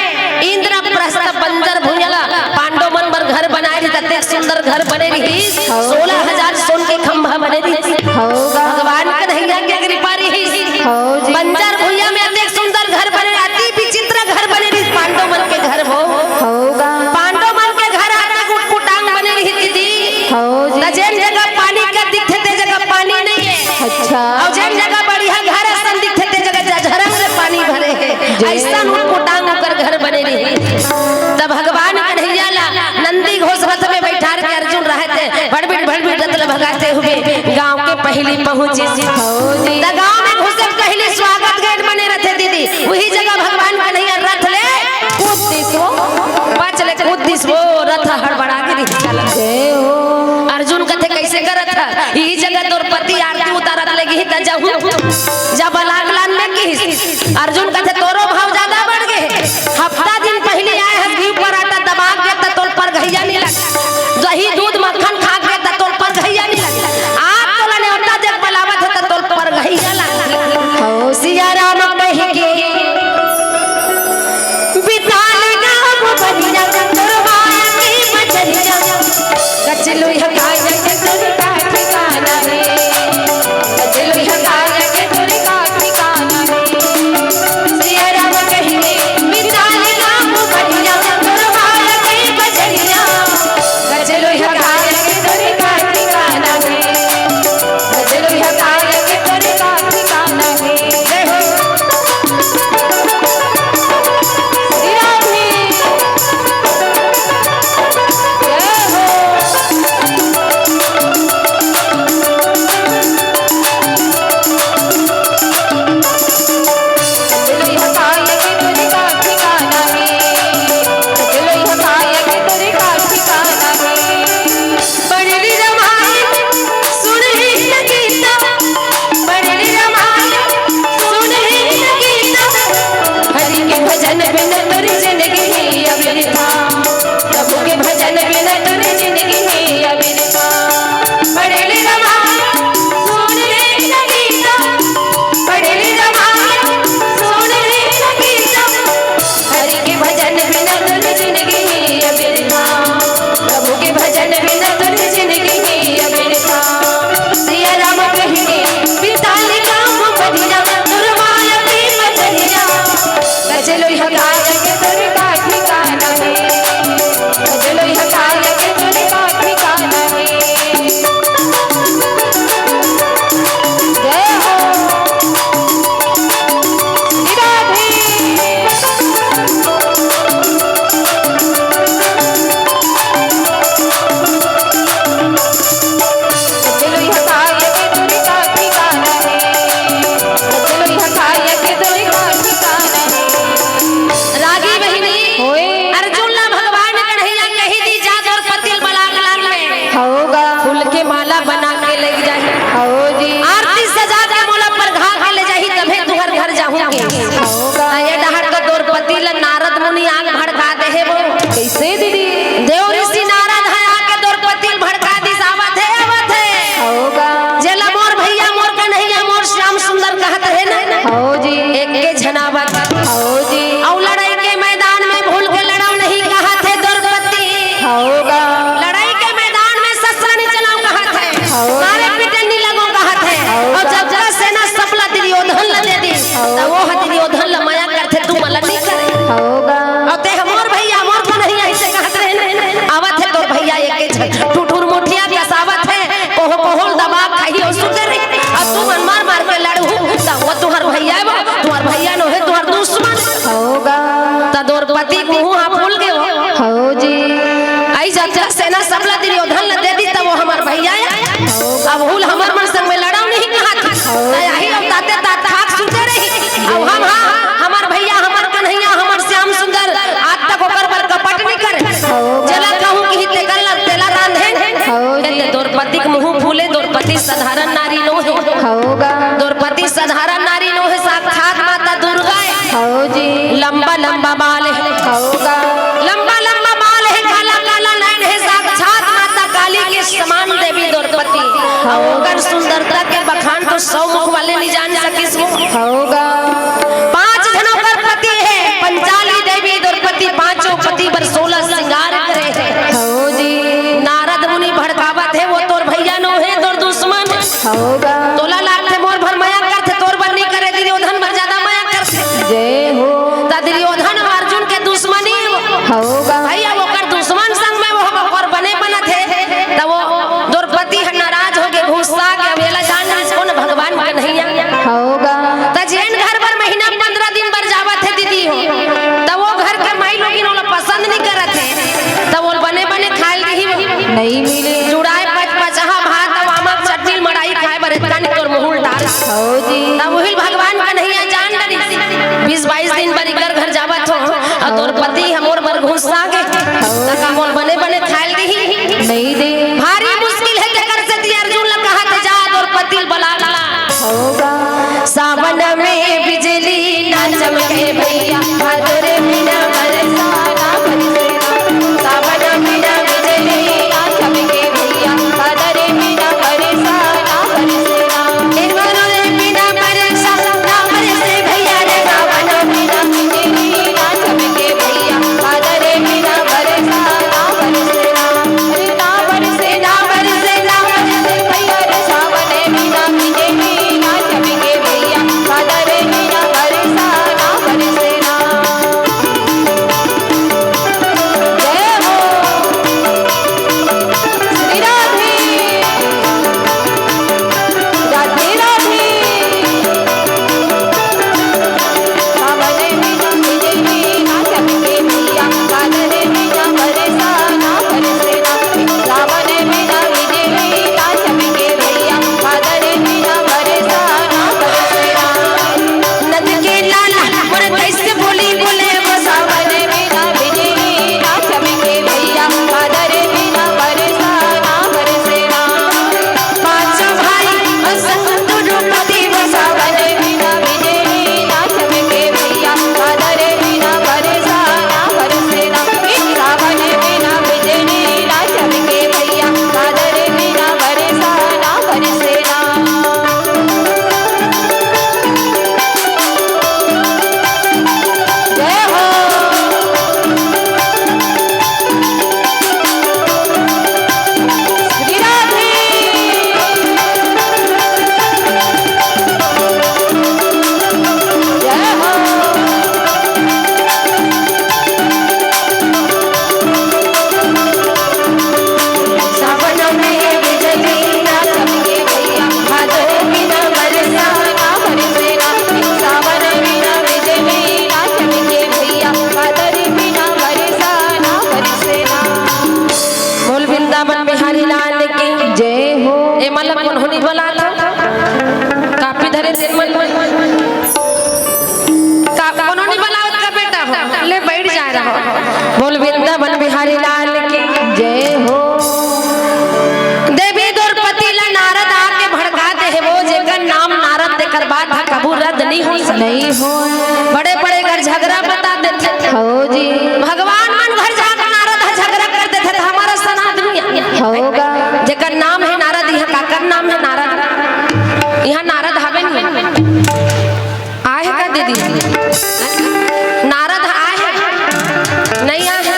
इंद्रप्रस्थ बंजर भुइयां ला पांडव मन बर घर बनाए रहिस, अतेक सुंदर घर बने रहिस। हो। सोलह हजार सोन के खंभा बने रहिस। होगा। भगवान कन्हैया के कृपा रहिस। हो जी। बंजर भुइयां में अतेक सुंदर घर बने, अति विचित्र घर बने रहिस पांडव मन के घर हो। होगा। पांडव मन के घर आते उटपुटांग बने रहिस दीदी। हो जी। त जेन जगह पानी का दिखथे ते जगह पानी नहीं हे। अच्छा। अउ जेन जगह बढ़िया घर असन दिखथे ते जगह झरंग ले पानी भरे हे। जी। अइसन उटपुटांग ओकर घर बने रहिस। त भगवान कन्हैया ला नंदी घोष रथ में बइठार के अर्जुन रहे ते भड़बिड़ भड़बिड़ रथ ला भगाते हुए गांव के पहिली पहुंचिस। हो जी। त गांव में घुसे पहिली स्वागत gate बने रहिथे दीदी, उही जगह भगवान कन्हैया रथ ले कूद दिस वो। पाछ ले कूद दिस वो, रथ हड़बड़ा गे रहिस। जय हो। अर्जुन कथे कइसे करत हस? इही जगह तोर पति आरती उतारत ले गिस त जाहूं। जा बलाग लान ले किहिस। अर्जुन कथे तोरो भाव जादा बढ़ गे। हफ्ता दिन पहिली आए हस घी पराठा दबा के त तोर परघइया नइ लग। दही दूध मक्खन खा के त तोर परघइया नइ लग। आज तोला नेवता देख बलावत हे त तोर परघइया लग। हो सिया राम कहि के बिताल गाँव बनिया, तोर माया के बजनिया। कचलू ह काया के तोर का ठिकाना हे। कचलू ह काया के तोर का ठिकाना हे। सिया त आही अउ ताते तात खाक सुते रही। अउ हम, हाँ, हमर भइया, हमर कन्हैया, हमर श्याम सुंदर, आज तक ओकर बर कपट नइ करे। जेला कहूँ कि तेकर ला तेला रांधे। हे ते द्रौपदी के मुँह फूले, द्रौपदी साधारण नारी नो हे। द्रौपदी साधारण नारी नो हे, साक्षात माता दुर्गा हे। लंबा लंबा बाल हे। लंबा लंबा बाल हे, काला काला नैन हे, साक्षात माता काली के समान देवी द्रौपदी। अउ ओकर सुंदरता के बखान तो सौ मुख वाले नइ जान सकिस वो। पांच झन ओकर पति हे, पंचाली देवी द्रौपदी, पांचों पति बर सोलह श्रृंगार करे हे। नारद मुनि भड़कावत हे, वो तोर भइया नो हे, तोर दुश्मन हे। तोला लागथे मोर भर मया करथे, तोर बर नइ करे, दुर्योधन बर जादा मया करथे। त दुर्योधन अउ अर्जुन के दुश्मनी हे वो। भइया, ओकर दुश्मन संग में वो ओकर बने बनत हे, त वो द्रौपदी ह नाराज होके गुस्सा के अब एला जान लिस कोन भगवान कन्हैया। त जेन घर बर महीना पंद्रह दिन बर जावत हे दीदी हो, त वो घर के माई लोगिन ओला पसंद नइ करत हे, त वो बने बने खाए ल दिही। जुड़ाए पच पचहा भात अउ आमा के चटनी मड़ाई खाए बर एतका नइ तोर मुँह ल डार। त उहिल भगवान कन्हैया जान डरिस। बीस बाईस दिन बर इकर घर जावत हो, अउ द्रौपदी ह मोर बर गुस्सा गे। त का मोर बने बने खाए ल दिही? भारी मुश्किल हे, तेकर सेती अर्जुन ल कहत हे, जा द्रौपदी ल बला ला। सावन में बिजली ना चमके भइया, भादो रे बिना बरसा ना बरसे ना। सावन बिना बिजली ना चमके भइया, भादो रे बिना बरसा ना बरसे ना। ए भादो रे बिना बरसा ना बरसे भइया रे, सावन बिना बिजली ना चमके भइया, भादो रे बिना बरसा ना बरसे ना। अरे ना बरसे ना बरसे ना बरसे भइया रे, सावन बिना बिजली ना चमके भइया, भादो रे बिना बरसा ना बरसे ना। जय हो। श्री राधे। राधे राधे। सावन बिना बिजली ना चमके भइया, भादो रे बिना बरसा ना बरसे ना। सावन बिना बिजली ना चमके भइया, भादो रे बिना बरसा ना बरसे ना। नंद के लाला मोर कइसे बोली बोले वो, सावन बिना बिजली ना चमके भइया, भादो रे बिना बरसा ना बरसे ना। पांचों भाई अउ संग दुनों पति वो, सावन बिना बिजली ना चमके भइया, भादो रे बिना बरसा ना बरसे ना। सावन बिना बिजली ना चमके भइया, भादो रे बिना बरसा ना बरसे ना। जय हो। श्री राधे। जय हो। सावन में बिजली ना चमके भइया, भादो बिना बरसा ना बरसे ना। सावन बिना बिजली ना चमके भइया, भादो बिना बरसा ना बरसे ना। बोल वृंदावन बिहारी लाल की जय हो। ए मन ला कोनो नइ बलात हे, कापी धरे तेन मन का कोनो नइ बलावत का बेटा हो, ले बइठ जा रहा। बोल वृंदावन बिहारी लाल की जय हो। देवी द्रौपदी ला नारद आके भड़का दे हे वो, जेकर नाम नारद तेकर बात ह कभू रद्द नइ हो सके। बड़े बड़े घर झगरा बता देथे। भगवान मन घर जाके नारद ह झगरा कर देथे, त हमर असन आदमी हे। जेकर नाम हे नारद, इहाँ काकर नाम हे नारद? इहाँ नारद हवे नहीं? आहे का दीदी? नारद आहे? नइ आहे।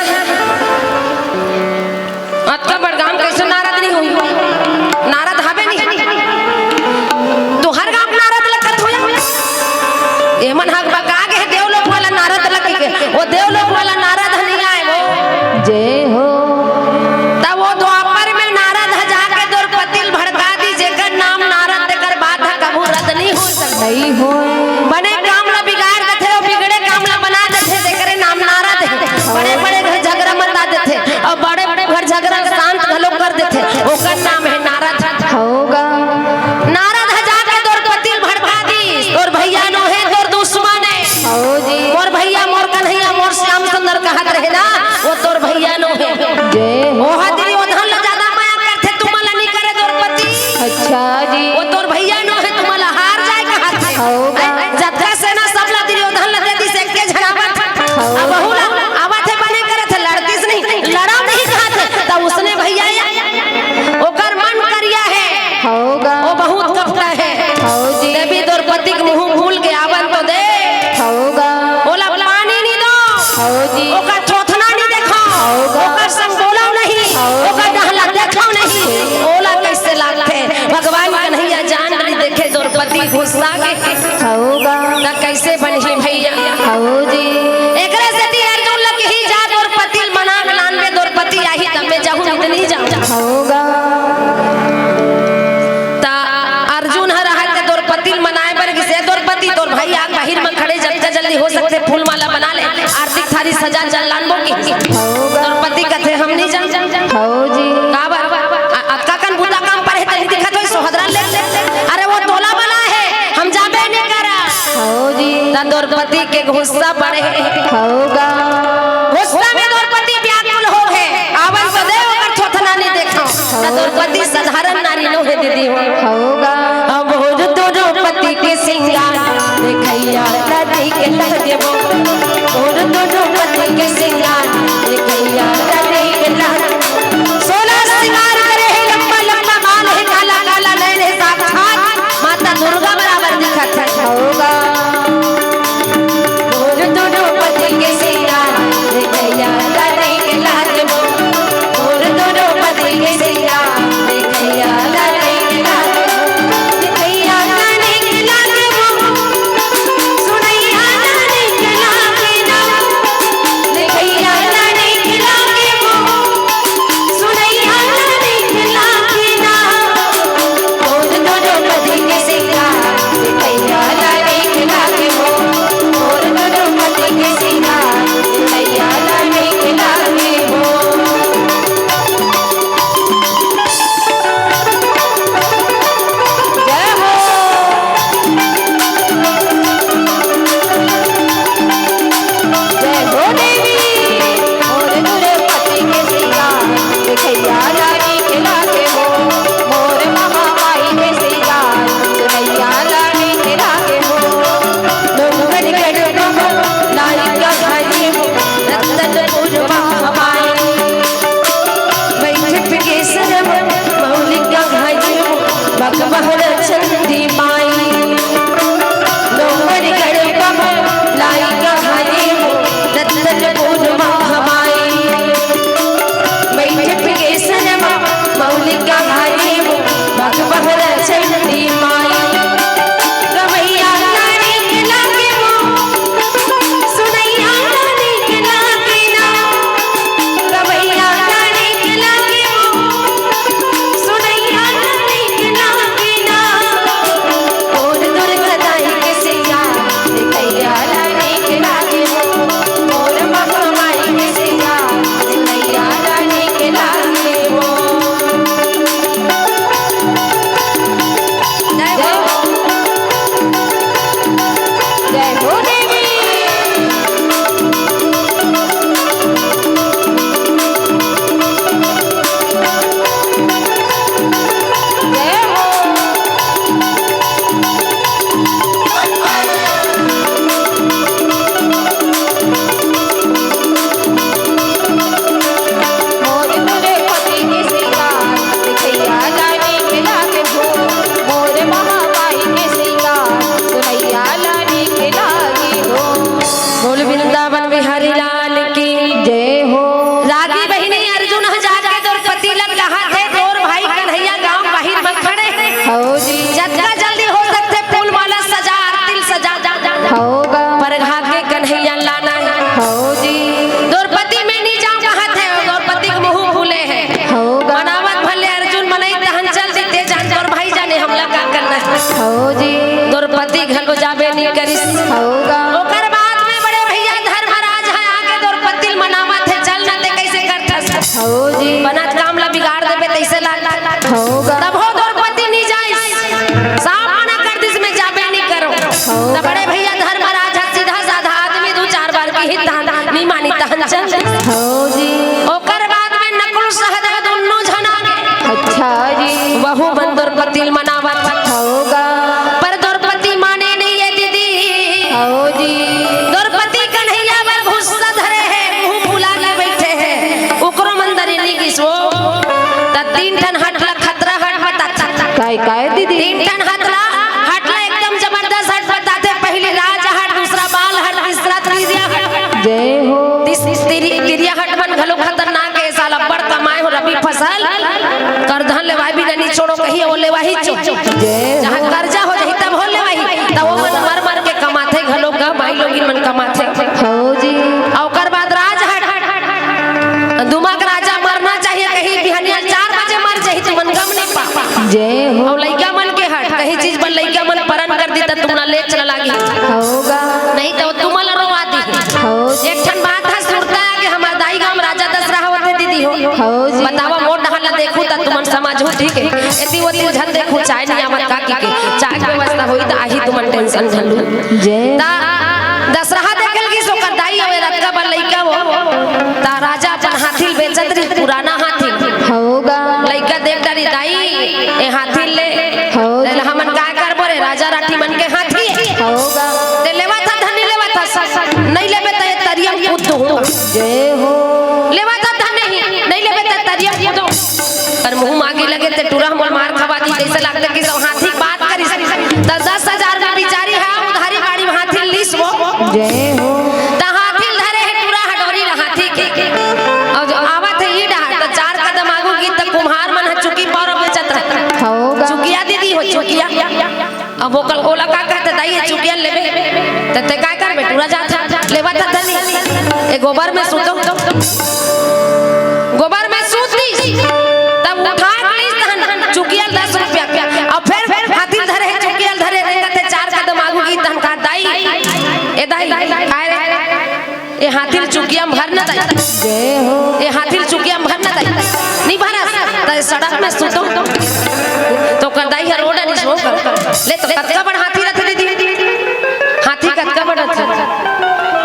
अतका बड़ गांव कइसे नारद नइ होही? नारद हवे नहीं? तो हर गांव नारद लगत होही। एमन हक बका गे हे देवलोक वाला नारद लग के, वो देवलोक वाला नारद ह नइ आए वो। जय हो। त वो द्वापर में नारद ह जाके द्रौपदी ल भड़का दिस, जेकर नाम नारद तेकर बात ह कभू रद्द नइ हो सके। बने काम ला बिगाड़ देथे, वो बिगड़े काम ला बना देथे, तेकरे नाम नारद हे। बड़े बड़े घर झगरा मचा देथे अउ बड़े बड़े घर झगरा शांत घलो कर देथे, ओकर नाम हे नारद। नारद ह जाके द्रौपदी जा, जल लानबो कि? हव गा। द्रौपदी कथे, "हम नहीं जान।" हव जी। काबर? अ-, अतका कन बूता काम परे हे, तनी दिखत होई, सोहदरा ले। अरे, वो तोला बना है, हम जाबे नहीं करा। हव जी। त द्रौपदी के गुस्सा बढ़े। हव गा। गुस्सा में द्रौपदी व्याकुल हो हे। आवन तो दे, ओकर थोथना नहीं देखव। त द्रौपदी साधारण नारी नो हे दीदी हो। हव गा। अब भोर द्रौपदी के सिंगार देखइया ला नीक लागे वो। भोर द्रौपदी के सिंगार देखइया ला नीक लागे। सोलह सिंगार करे हे, लंबा लंबा बाल हे, काला काला नैन हे, साक्षात माता दुर्गा बराबर दिखत हे। हव गा। भोर द्रौपदी के सिंगार देखइया ला नीक लागे वो। भोर द्रौपदी के सिंगार देखइया ला नीक लागे वो। देखइया ला नीक लागे वो। सुनइया ला नीक लागे ना। देखइया ला नीक लागे वो। सुनइया ला नीक लागे ना। भोर द्रौपदी के सिंगार देखइया ला नीक लागे वो। भोर द्रौपदी के सिंगार देखइया ला नीक लागे वो। जय हो। जय हो देवी। मोर द्रौपदी के सिंगार देखइया ला नीक लागे वो। मोर महामाई के सिंगार सुनइया ला नीक लागे वो। डोंगरगढ़ बाबा लाइका घरे वो, रतनपुर महामाई। बैठे केसर मौलिका घरे वो, बगबहर चंडी माई। डोंगरगढ़ बाबा लाइका घरे वो, रतनपुर महामाई। बैठे केसर मौलिका घरे वो, बगबहर चंडी माई। गवइया ला नीक लागे वो, सुनइया ला नीक लागे ना। गवइया ला नीक लागे वो, सुनइया ला नीक लागे ना। मोर दुर्गा दाई के सिंगार देखइया ला नीक लागे वो। मोर महामाई के सिंगार सुनइया ला नीक लागे वो। जय हो। जय हो देवी। जय हो। मोर द्रौपदी के सिंगार देखइया ला नीक लागे वो। मोर महामाई के सिंगार सुनइया ला नीक लागे वो। बोल वृंदावन बिहारी लाल की जय हो। रागी बहिनी अर्जुन ह जाके द्रौपदी ला कहत हे, तोर भाई कन्हैया गांव बाहिर म खड़े हे। हव जी। जतका जल्दी हो सकथे फूल माला सजा, आरती ल सजा। हव गा। परघा के कन्हैया लाना हे। हव जी। द्रौपदी मैं नहीं जांव कहत हे, द्रौपदी के मुंह फूले हे। हव गा। मनावत भले अर्जुन मनई तहन चल देते जान, तोर भाई जाने हमला का करना हे। हव जी। द्रौपदी घलो जाबे नहीं करिस। हव गा। ओकर बाद में बड़े भैया धर्मराज ह आके द्रौपदी ल मनावत हे, चल ना ते कैसे करथस। हव जी। बनत काम ला बिगाड़ देबे तैसे लाग। हव गा। तब हो द्रौपदी नहीं जाइस। साफ मना कर दिस, मैं जाबे नहीं करो। हव त गा। बड़े भैया धर्मराज ह सीधा साधा आदमी, दू चार बार किही तहन नहीं मानी तहन चल। हव जी। ओकर बाद में नकुल सहदेव दुन्नू झना अच्छा जी। वहू मन द्रौपदी ल मनावत। हव गा। पर द्रौपदी माने नहीं ये दीदी। हव जी। द्रौपदी कन्हैया बर गुस्सा धरे हे, मुंह फुला के बैठे हे। ओकरो मन दरी नहीं गिस वो। त तीन ठन हट ला खतरा हट बताथे। काय, काय दीदी? तीन ठन हट ला, हट ला एकदम जबरदस्त हट बताथे। पहली राज हट, दूसरा बाल हट, तीसरा तिरिया हट। जय हो। तीस-, तिरि-, तिरिया हट मन घलो खतरनाक हे साला, बड़ कमाए हो रबी फसल, करधन लेवाए बिना नी छोड़ो कहिए, वो लेवाही चो। जय हो। जहाँ कर्जा हो जाही तब हो लेवाही, तब वो मन मर मर के कमाथे घलो गा, माई लोगिन मन कमाथे। हव जी। अउ ओकर बाद राज हट, दुमा के राजा मरना चाहिए, कहीं बिहनिया चार बजे मर जाही त मन गम नहीं पा। जय हो। अउ लइका मन के हट, कहीं चीज बर लइका मन परन कर दी त तुमला ले चला लागी। हव गा। नहीं त तुमला रोवा दी। हव। एक ठन बात हे, सुर ठीक है, एती ओती झन देखहू, चाय नहीं आवत का, कि चाय के व्यवस्था होई त आही, तुमन टेंशन झन लू। जय। ता दसरहा देखे ल गिस ओकर दाई, अउ ए रतका बर लइका हो, ता राजा अपन हाथी ल बेचत रहिस, पुराना हाथी। हव गा। लइका देख डारिस, दाई, ए हाथी ले। हव। हमन काय करबो रे, राजा राठी मन के हाथी। हव गा। ते लेवा था धनी, लेवा था, नहीं लेबे त ए तरिया म कूद दूहूं। जय हो। लेवा था धनी, नहीं लेबे त ए तरिया म कूद दूहूं। अउ मुंह मांगे लगे ते टूरा मोर मार खवा दी, जइसे लागथे कि सब हाथी बात करिस। त दस हजार में बिचारी ह उधारी बाड़ी में हाथी लिस वो। जय हो। त हाथी धरे हे टूरा ह डोरी ल हाथी के। अउ जो आवत हे ई डहर, त चार कदम आगू गिस त कुम्हार मन ह चुकी पारो बेचत रहे। हव गा। चुकिया दीदी हो, चुकिया। अब ओकर ओला का कहथे, दाई, ए चुकिया लेबे? त ते काय करबे? टूरा जात हे, लेवा था धनी। ए गोबर में सूतो। गोबर में सूत दिस। तब उठा के लिस तहन चुकिया ल दस रुपया के। अउ फेर हाथी ल धरे हे, चुकिया ल धरे हे, कहथे चार कदम आगू गिस तहन कहा, दाई, ए दाई, काय रे? ए हाथी ल चुकिया म भर न दाई। जय हो। ए हाथी ल चुकिया म भर न दाई। नहीं भरस, त सड़क में सूतो। त ओकर दाई ह रो डारिस ओ कर। ले त कतका बड़ हाथी रथे दीदी। हाथी कतका बड़ रथे?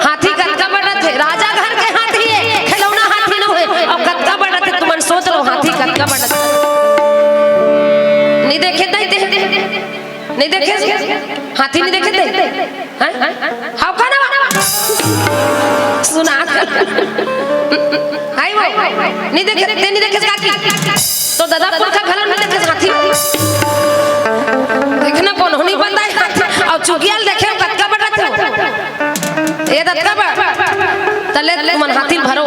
हाथी कतका बड़ रथे? राजा घर के हाथी हे, खिलौना हाथी नोहे। अउ कतका बड़ रथे, तुमन सोच लो, हाथी कतका बड़ रथे। नहीं देखे दाई ते? नहीं देखे? हाथी नहीं देखे ते? हैं? हव का ना? सुना। हाय वो। नहीं देखे, ते नहीं देखे काकी? तोर ददा पुरखा घलो नहीं देखे हाथी। देखना कोनो नहीं बनता है हाथी। अउ चुकिया ल देखे कतका बड़ रथे। ए दतका बड़। त ले तुमन हाथी ल भरो।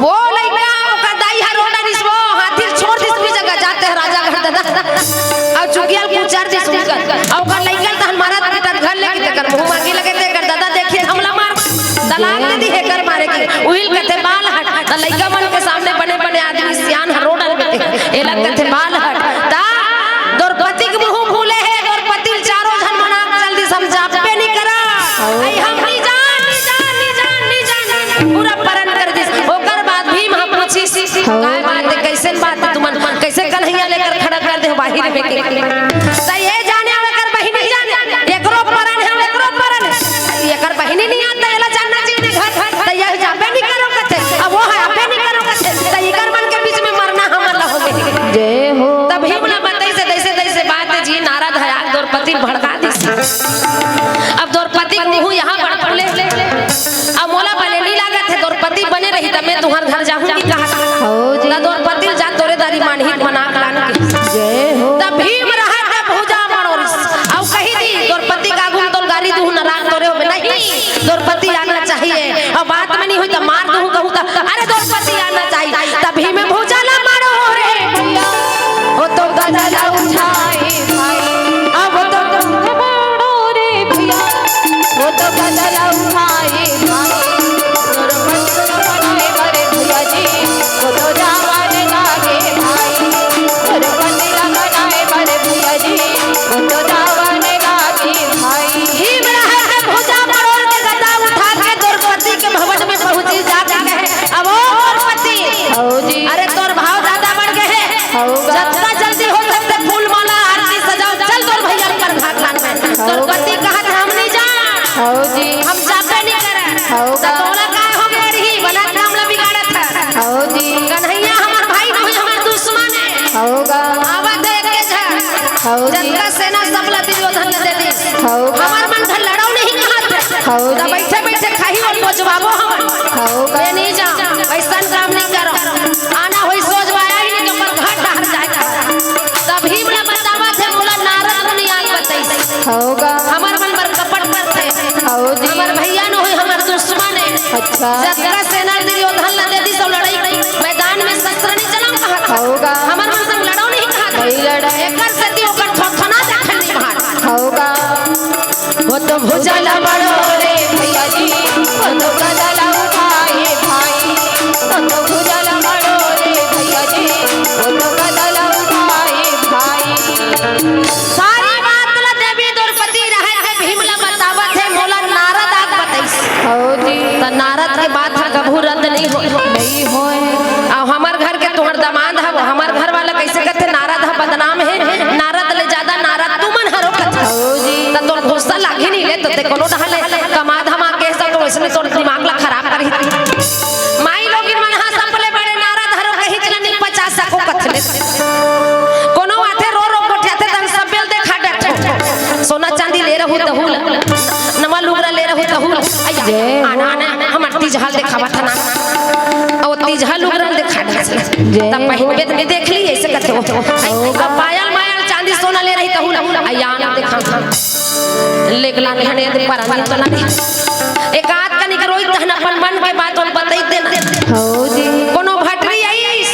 वो लइका, ओकर दाई ह रो डारिस, वो हाथी ल छोड़ दिस, भी जगह जाते हे राजा घर ददा। अउ चुकिया ल कुचर दिस उनकर। अउ ओकर लइका ल तहन मारत पीटत घर लेगे, तेकर मुंह मांगे लगे, तेकर ददा देखिस त हमला मार। तलाक दे दिस एकर मारे के। उही ल कहथे बाल हट। त लइका मन के सामने बने बने आदमी सियान ह रो डारबे। एला कहथे बाल हट। त द्रौपदी के मुंह फूले हे, द्रौपदी ल चारों झन मना के चल दिस, हम जाबे नहीं करन। अई हम नहीं जान, नहीं जान, नहीं जान, नहीं जान। पूरा परन कर दिस। ओकर बाद भीम ह पूछिस, हव। काय बात हे, कइसन बात हे तुमन, कइसे कन्हैया ल एकर खड़ा कर दे हो बाहिर में के? त ए जाने अउ एकर बहिनी जाने, एकरो परन हे, एकरो परन हे। एकर बहिनी नहीं आत, एला जानना चाहिए घर। त ए जाबे नहीं करो कहथे, अउ वो ह आबे नहीं करो कहथे। त एकर मन के बीच में मरना हमर ला होगे। जय हो। त भीम ला बताइस तइसे तइसे बात जी, नारद ह आके द्रौपदी ल भड़का दिस। अब द्रौपदी के मुंह यहाँ बड़ फूले। अब मोला बने नहीं लागत हे, द्रौपदी बने रही त मैं तुंहर घर जाहूंगी कहा। हव जी। त द्रौपदी ल जा तोरे दारी मानही मना के लान के। जय हो। त भीम रहा त भुजा मड़ोरिस। अउ कहि दिस द्रौपदी के आगू म तोला गारी दूहूं, नाराज तोरे होबे नहीं। द्रौपदी आना चाहिए। अउ बात में नहीं होही त मार दूहूं कहूं त, अरे द्रौपदी आना चाहिए। त भीम भुजा ला मड़ोरे भैया, वो तो गदा ला उठाए भाई। अब वो तो गदा ला उठाए भाई। तोर पत्थर बनाए बड़े भैया जी, वो तो जावन लागे भाई। तोर पत्थर बनाए बड़े भैया जी, वो तो जावन लागे भाई। भीम रहा त भुजा मड़ोर के गदा उठा के द्रौपदी के भवन में पहुंची, जाके कहे, अब ओ द्रौपदी, हव जी। अरे तोर भाव ज्यादा बढ़ गए हे। हव गा। जतना जल्दी हो सकथे फूल माला आरती सजाव, चल तोर भैया ल परघा के लान में। हव। द्रौपदी कहत हम नहीं जान। हव जी। हम जाबे नहीं करन। हव त गा। तोला का हो गए रही, बना काम ला बिगाड़त हस। हव जी। कन्हैया हमर भाई नोहे, हमर दुश्मन हे। हव गा। आवत हे एके झन। हव जी। जतका सेना सब ला दुर्योधन ला दे दिस। हव गा। हमर मन घर लड़ो नहीं कहत हे। हव त जी। बइठे बइठे खाही अउ पजवाबो हमन। हव गा। मैं नहीं जांव, अइसन काम नहीं करो। आना होही सोझ बाया ही नहीं तो ओकर घर डहर जाए का। त भीम ला बतावत हे, मोला नारद मुनि आके बताइस। हव गा। हमर मन बर कपट करथे। हव जी। हमर भैया नोहे, हमर दुश्मन हे। अच्छा। जतका सेना दुर्योधन ला दे दिस अउ लड़ाई मैदान में शस्त्र नहीं चलाव कहत हे। हव गा। हमर मन संग लड़ो नहीं कहत हे। नहीं लड़े। एकर सेती ओकर थोथना देखन नहीं भात। हव गा। वो तो भुजा ला मड़ोरे भैया जी, वो तो गदा ला उठाए भाई। वो तो भुजा ला मड़ोरे भैया जी, वो तो गदा ला उठाए भाई। सारी बात ला देवी द्रौपदी रहे हे, भीम ला बतावत हे, मोला नारद आके बताइस। हव जी। त नारद के बात ह कभू रद्द नहीं हो। नहीं होय। अउ हमर घर के तुंहर दमांद हव, हमर अउ तीजहा लुगरा ल देखा डारस। जय तब पहिनबे त देख ली, अइसे कथे वो। अब पायल मायल चांदी सोना ले रही तहू ला, अइया न देखा। लेके लाने हने दे पर आनी तो ना दे। एक आध कनी करो तहन अपन मन के बात ओला बतई देना। हो जी। कोनो भटरी आइस,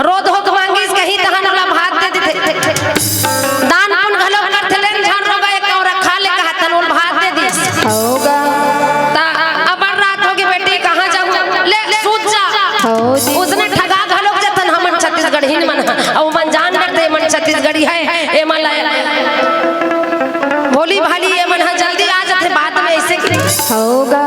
रोध होक मांगिस कहीं तहन ओला भात दे देथे। दान पुन घलो करथे, लेन झन रोगा एक कौरा खा ले कहत हन ओला भात दे दिस। होगा। त अबर रात होगे बेटी, कहाँ जाहूँ? ले, सूत जा। हो जी। उसने ठगा घलोक जतन हमन छत्तीसगढ़ी मन ह। अउ मन जान डरथे, एमन छत्तीसगढ़ी हे, एमन ला भोली भाली, एमन ह जल्दी आ जथे बाद में, अइसे कि होगा।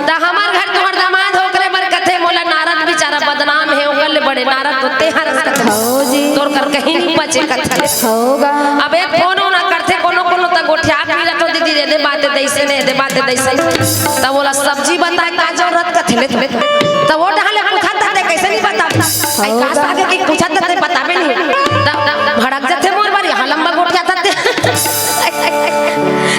त हमर घर तुँहर दामाद हो, ओकरे बर कथे, मोला नारद बिचारा बदनाम हे, ओकर ले बड़े नारद तो तेंहा रस कथे। हो जी। तोर कर कहीं नहीं बचे कथे। होगा। अब एक फोन ना करथे, कोनो कोनो त गोठियात मिलत हो, दीदी, दे दे बात दइसे ने, दे बात दइसे। त ओला सब्जी बताए का जरूरत कथे ले। त ओ डहर ले पूछत हते, कइसे नहीं बताबे? अई का सागे के पूछत हते, बताबे नहीं। त भड़क जथे मोर बर, यहाँ लंबा गोठियात हते।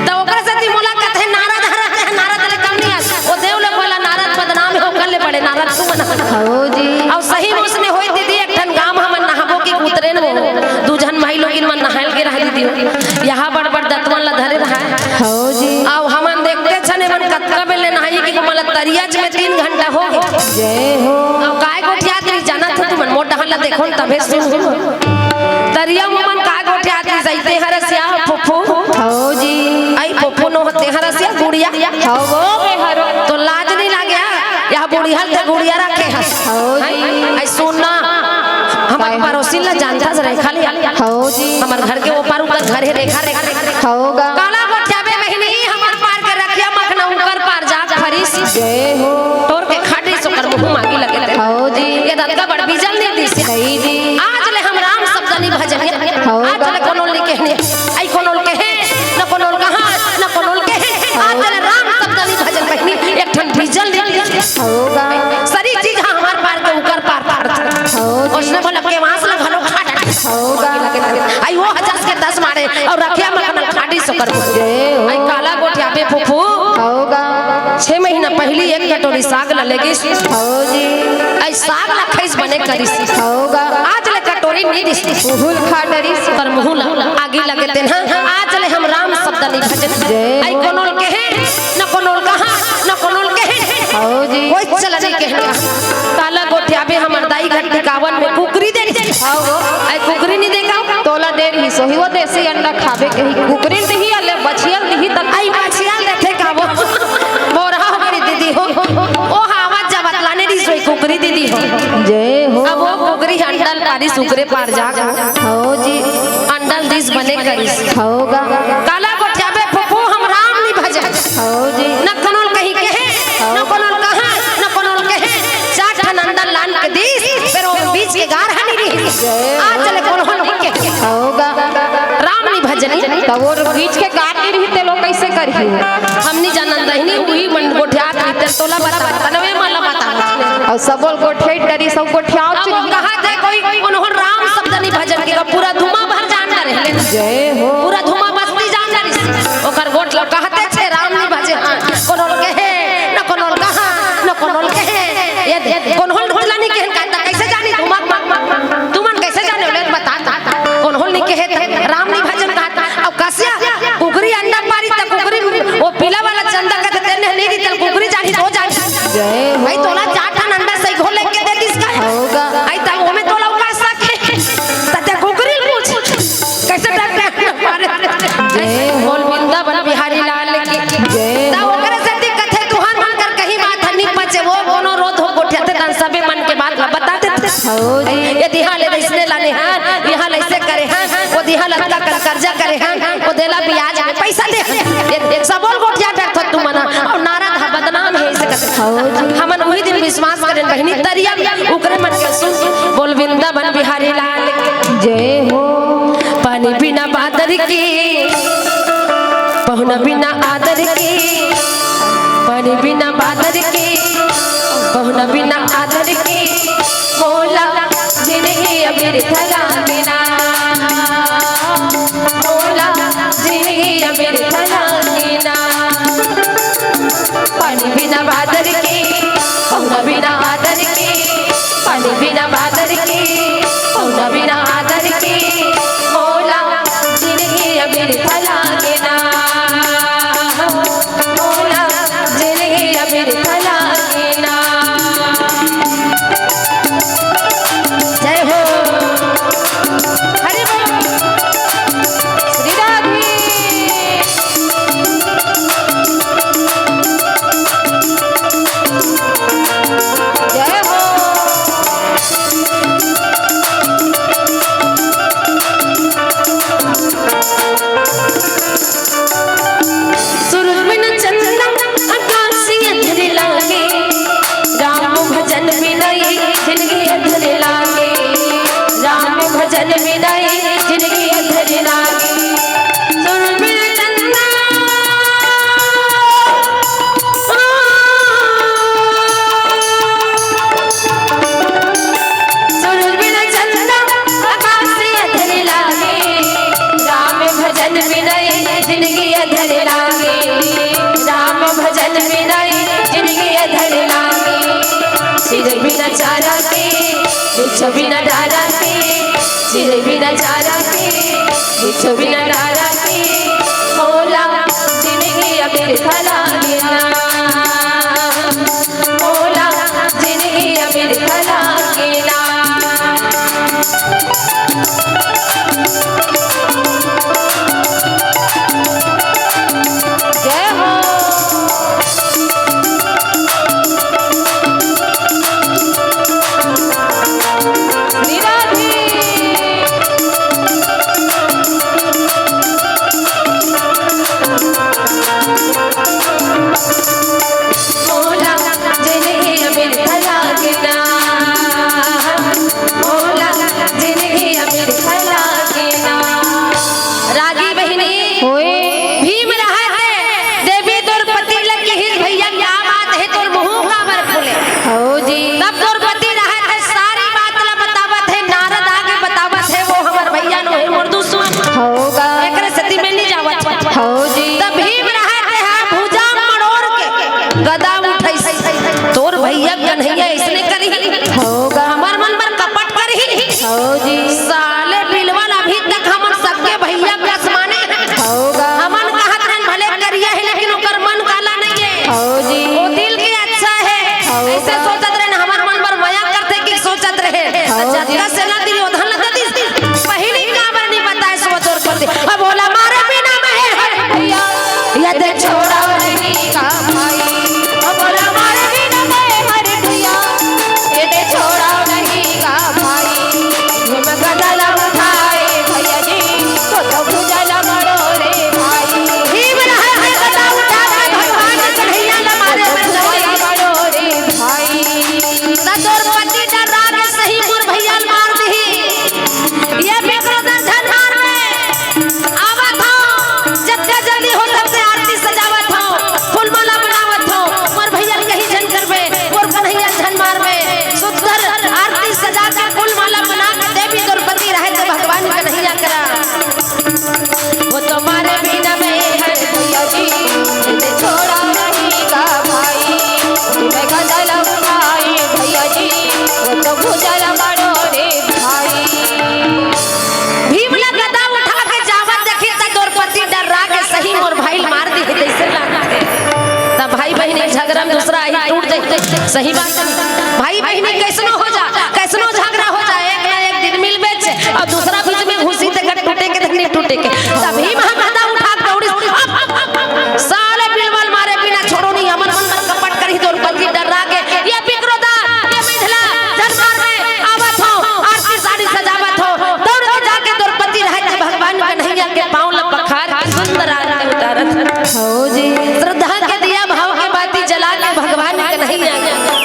त ओकरा सेती मोला कथे, नारद हरा कहे, नारद ले कम नहीं आस। ओ देव ले बोला, नारद बदनाम हे, ओकर ले बड़े नारद तू बना। हो जी। अउ सही में उसने होई दीदी, एक ठन गाँव हमन नहाबो कि उतरे न हो, दू झन भाई लोगिन मन नहायल के रहा दीदी हो। यहाँ बड़ बड़ दतवन ला धरे रहा। हो जी। अउ हमन देखते छन, एमन कतका बेले नहाई कि हमन ला तरियाच में तीन घंटा होगे। जय हो। अउ काय गोठियात रही जानत हो तुमन, मोर डहर ला देखो न तभे सुन। तरिया में मन काय गोठियात रही, जइते हरसिया फुफू। हो जी। अई फुफू नो हते हरसिया गुड़िया। हो वो। तो लाज नहीं लागे, हाँ? यहाँ बुढ़िया ल ते गुड़िया रखे हस। हो जी। अई सुन ना, हमर पड़ोसी ला जानथस रेखा ले। हो जी। हमर घर के ओ पार उकर घर हे रेखा, रेखा, रेखा। होगा। काला गोठियाबे बहिनी, हमर पार के रखिया मखना उकर पार जाग फरिस। जय हो। तोर के खाटी सोकर मुँह मांगी लगे ते। हो जी। ये दतका बड़ बीजल नहीं दिस। सही जी। आज ले हम राम शब्द नहीं भजन। होगा। आज ले कोनो ल नहीं कहने। अई कोनो ल कहे, न कोनो ल कहा, न कोनो ल कहे। आज ले राम शब्द नहीं भजन बहिनी, एक ठन बीजल नहीं दिस। होगा। सरी चीज हाँ हमर पार के उकर पार पार। हो जी। उसने बोला के मांस ल घलो खा डारे। होगा। अई वो हजस के दस मारे अउ रखिया मखना खाटी सोकर। जय हो। अई काला गोठियाबे फुफू। होगा। छह महीना पहिली एक कटोरी साग ला लेगिस। हो जी। अई साग ला खइस बने करिस। होगा। आज ले कटोरी नहीं दिस। उहू ल खा डरिस। पर मुँह ला आगी लगे तेन ह। आज ले हम राम शब्द नहीं भजन। जय अई हो। कोनो ल कहे, न कोनो ल कहा, न कोनो ल कहे। हो जी। कोई चला नहीं कहने। काला गोठियाबे हमर दाई घर टिकावन में कुकरी दे रही। हाँ वो। अई कुकरी नहीं देखा? तोला दे रही सोही वो देसी अंडा खाबे कही कुकरी ल दिही अले बछिया ल दिही तक। अई बछिया ल देथे का वो? मोरहा हो गई दीदी हो। ओ हावत जावत लाने रही सोई कुकरी दीदी हो। जय हो। अब वो कुकरी अंडा ल पारिस उकरे पार जाग। हो जी। अंडा ल दिस बने करिस। होगा। काला गोठियाबे फुफू हम राम नहीं भजन। हो जी। न कोनो ल कहीं कहे, न कोनो ल कहा, न कोनो ल कहे। चार ठन अंडा ल लान के दिस, फिर वो बीच के गार हनी रही। जय हो। आज ले कोनो ल नहीं कहे। होगा। राम नहीं भजनी। त वो बीच के गार नहीं रही ते लोग कइसे करही? हम नहीं जानन दहिनी, उही मन गोठियात रही ते तोला बता, तनवे मन ला बता। अउ सबो ल गोठियाई डरिस अउ गोठियाव अब वो चुनी। कहा थे कोई, कोई कोनो ल राम शब्द नहीं भजन के, पूरा धुमा भर जान डरे। जय हो। पूरा धुमा बस्ती जान डरिस। ओकर गोठ ल कहते छे राम नहीं भजे। हाँ, कोनो ल कहे, न कोनो ल कहा, न कोनो ल कहे। ये दे, कोनो ल ढोला नहीं कहन का, त कइसे जानी धुमा? तुमन कइसे जाने ले बता, ता। कोनो ल नहीं कहे त राम नहीं भजन कहत। अउ कसिया कुकरी अंडा पारी त कुकरी वो पीला वाला चंदा कहते तेने नहीं दी त कुकरी जानी तो जानी। जय हो। भाई तोला चार ठन अंडा सही घोल लेके दे दिस का। होगा। आई त ओमे तोला उपास रखे। त ते कुकरी ल पूछ। कइसे डरते हैं मारे? जय हो। बोल वृंदावन बिहारी लाल की। जय त हो। ओकरे सेती कथे तुहर मन कर कहीं बात ह नहीं पचे, वो कोनो रोध हो गोठियाथे तन सबे मन के बात ला बता देथे। हो जी। ये दिहा ले इसने लाने हन, यहाँ ले ऐसे करे हन, वो दिहा लतका कर कर्जा करे हन, वो देला ब्याज में पैसा दे हन। ये, ये सबो ल गोठिया बैठो तुमन ह, अउ नारद ह बदनाम हे अइसे कथे। हो जी। हमन उही दिन विश्वास करेन बहिनी, तरिया में उकरे मन के सुन, बोल वृंदावन बिहारी लाल की। जय हो। पानी बिना बादर की, पहुना बिना आदर की, पानी बिना बादर की, पहुना बिना आदर की, मोला जिनगी अबिरथा लागे ना, मोला जिनगी अबिरथा लागे ना। पानी बिना बादर की, बिना चारा के, बिच्छू बिना डारा के, चिरई बिना चारा के, बिच्छू बिना डारा के, मोला जिनगी अबेर फला के ना, मोला जिनगी अबेर फला के ना। जय हो। निराधीश। मोला जिनगी अबेर फला के ना, मोला जिनगी अबेर फला के ना। रागी बहिनी, होए। भीम रहत हे, देवी द्रौपदी ल किहिस, "भैया, का बात हे, तोर मुंह काबर फूले?" हो जी। तब द्रौपदी रहत हे, सारी बात ल बतावत हे, नारद आगे बतावत हे, "वो हमर भैया नो हे, मोर दुश्मन।" होगा। एकरे सेती मैं नहीं जावत। हो जी। तब भीम रहत हे, हाँ, भुजा मड़ोर के गदा उठाइस, "तोर भैया कन्हैया इसने करी, होगा। हमर मन बर कपट करही।" हो जी। साले बिलवा ल अभी तक हमन सबके भैया कस माने। होगा। हमन कहत रहन भले करिया हे, लेकिन ओकर मन काला नहीं हे। हो जी। वो दिल के अच्छा हे। होगा। ऐसे सोचत रहन हमर मन बर मया करथे कि सोचत रहे। होगा। जतका सेना दुर्योधन ल दे दिस, पहिली काबर नहीं बताए सो द्रौपदी। अब बोला मारे बिना मैं हर भैया, यदि छोड़ा नहीं का भाई। अब बोला मारे बिना मैं हर भैया, यदि छोड़ा नहीं का भाई। भीम गदा ल उठाए भैया जी, तो, तो भुजा ल मड़ो रे भाई। भीम रहत हे गदा उठा के भगवान कन्हैया ल मारे बर दौड़े। मड़ो रे भाई। त द्रौपदी डर्रा के सही मोर भैया ल मार दिही। ये विप्रोदर झन मार में आवत हव, जत्ते जल्दी हो सकथे आरती सजावत हव, फूल माला बनावत हव, मोर भैया ल कहीं झन करबे, मोर कन्हैया ल झन मारबे। सुंदर आरती सजा के फूल माला बना के देवी द्रौपदी रहत हे भगवान कन्हैया करा। वो तो मारे बिना मैं हर भैया जी, इसे छोड़ा नहीं का भाई। मैं गदा ल उठाए भैया जी, वो तो भुजा ल मड़ो रे भाई। भीम ल गदा उठा के जावत देखिस त द्रौपदी डर्रा के सही मोर भाई ल मार दिही तइसे लागथे। त भाई बहिनी झगरा में दूसरा आही टूट जाही। सही बात हे। भाई बहिनी कइसनो हो जा, कइसनो झगरा हो जा, एक ना एक दिन मिलबेच। अउ दूसरा बीच में घुसी त टूटे के त नहीं टूटे के। तभी महागदा उठा के दौड़ी। अब, अब, अब, अब, साले बिलवा ल मारे बिना छोड़ो नहीं, हमर मन बर कपट करही द्रौपदी डर्रा के। ये विप्रोदर, ये मिथिला, झन मार में आवत हव, आरती साड़ी सजावत हव, दौड़ के जाके द्रौपदी रहत हे भगवान कन्हैया के पाँव ल पखार के सुंदर आरती उतारत हे। हो जी। श्रद्धा के दिया भाव के बाती जला के भगवान कन्हैया के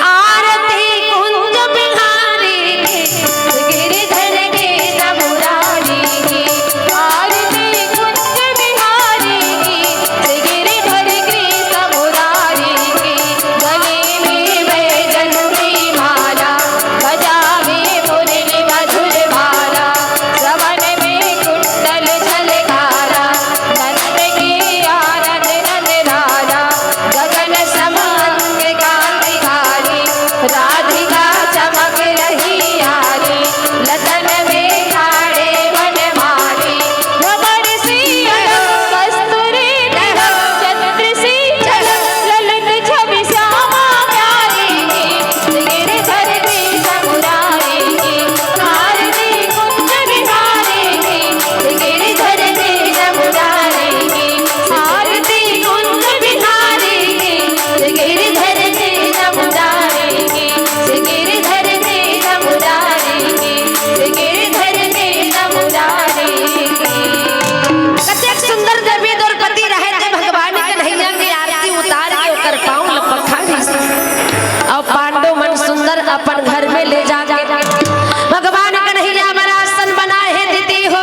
आरती कुंज बिहारी की, गिरिधर के समुरारी की, आरती कुंज बिहारी की, गिरिधर के समुरारी की, गले में बैजंती माला, गजा में मुरली मधुर भाला, श्रवण में कुंडल झलकारा, नंद के आनंद नंद लाला, गगन सम अंग कांति कारी, राधिका चमक रही यारी, लतन में ठाड़े वनमाली, भ्रमर सी अलंग कस्तूरी तिलक, छत्र सी झलक ललक छवि श्यामा प्यारी की, गिरधर के समुरारी की, आरती कुंज बिहारी की, गिरधर के समुरारी की, आरती कुंज बिहारी की, गिरधर के समुरारी की, गिरधर के समुरारी की, गिरधर के समुरारी की। कतेक सुंदर देवी द्रौपदी रहत हे भगवान कन्हैया के आरती उतार के ओकर पाँव ल पखारिस। अउ पांडव मन सुंदर अपन घर में ले जाके भगवान कन्हैया बर आसन बनाए हे दीदी हो।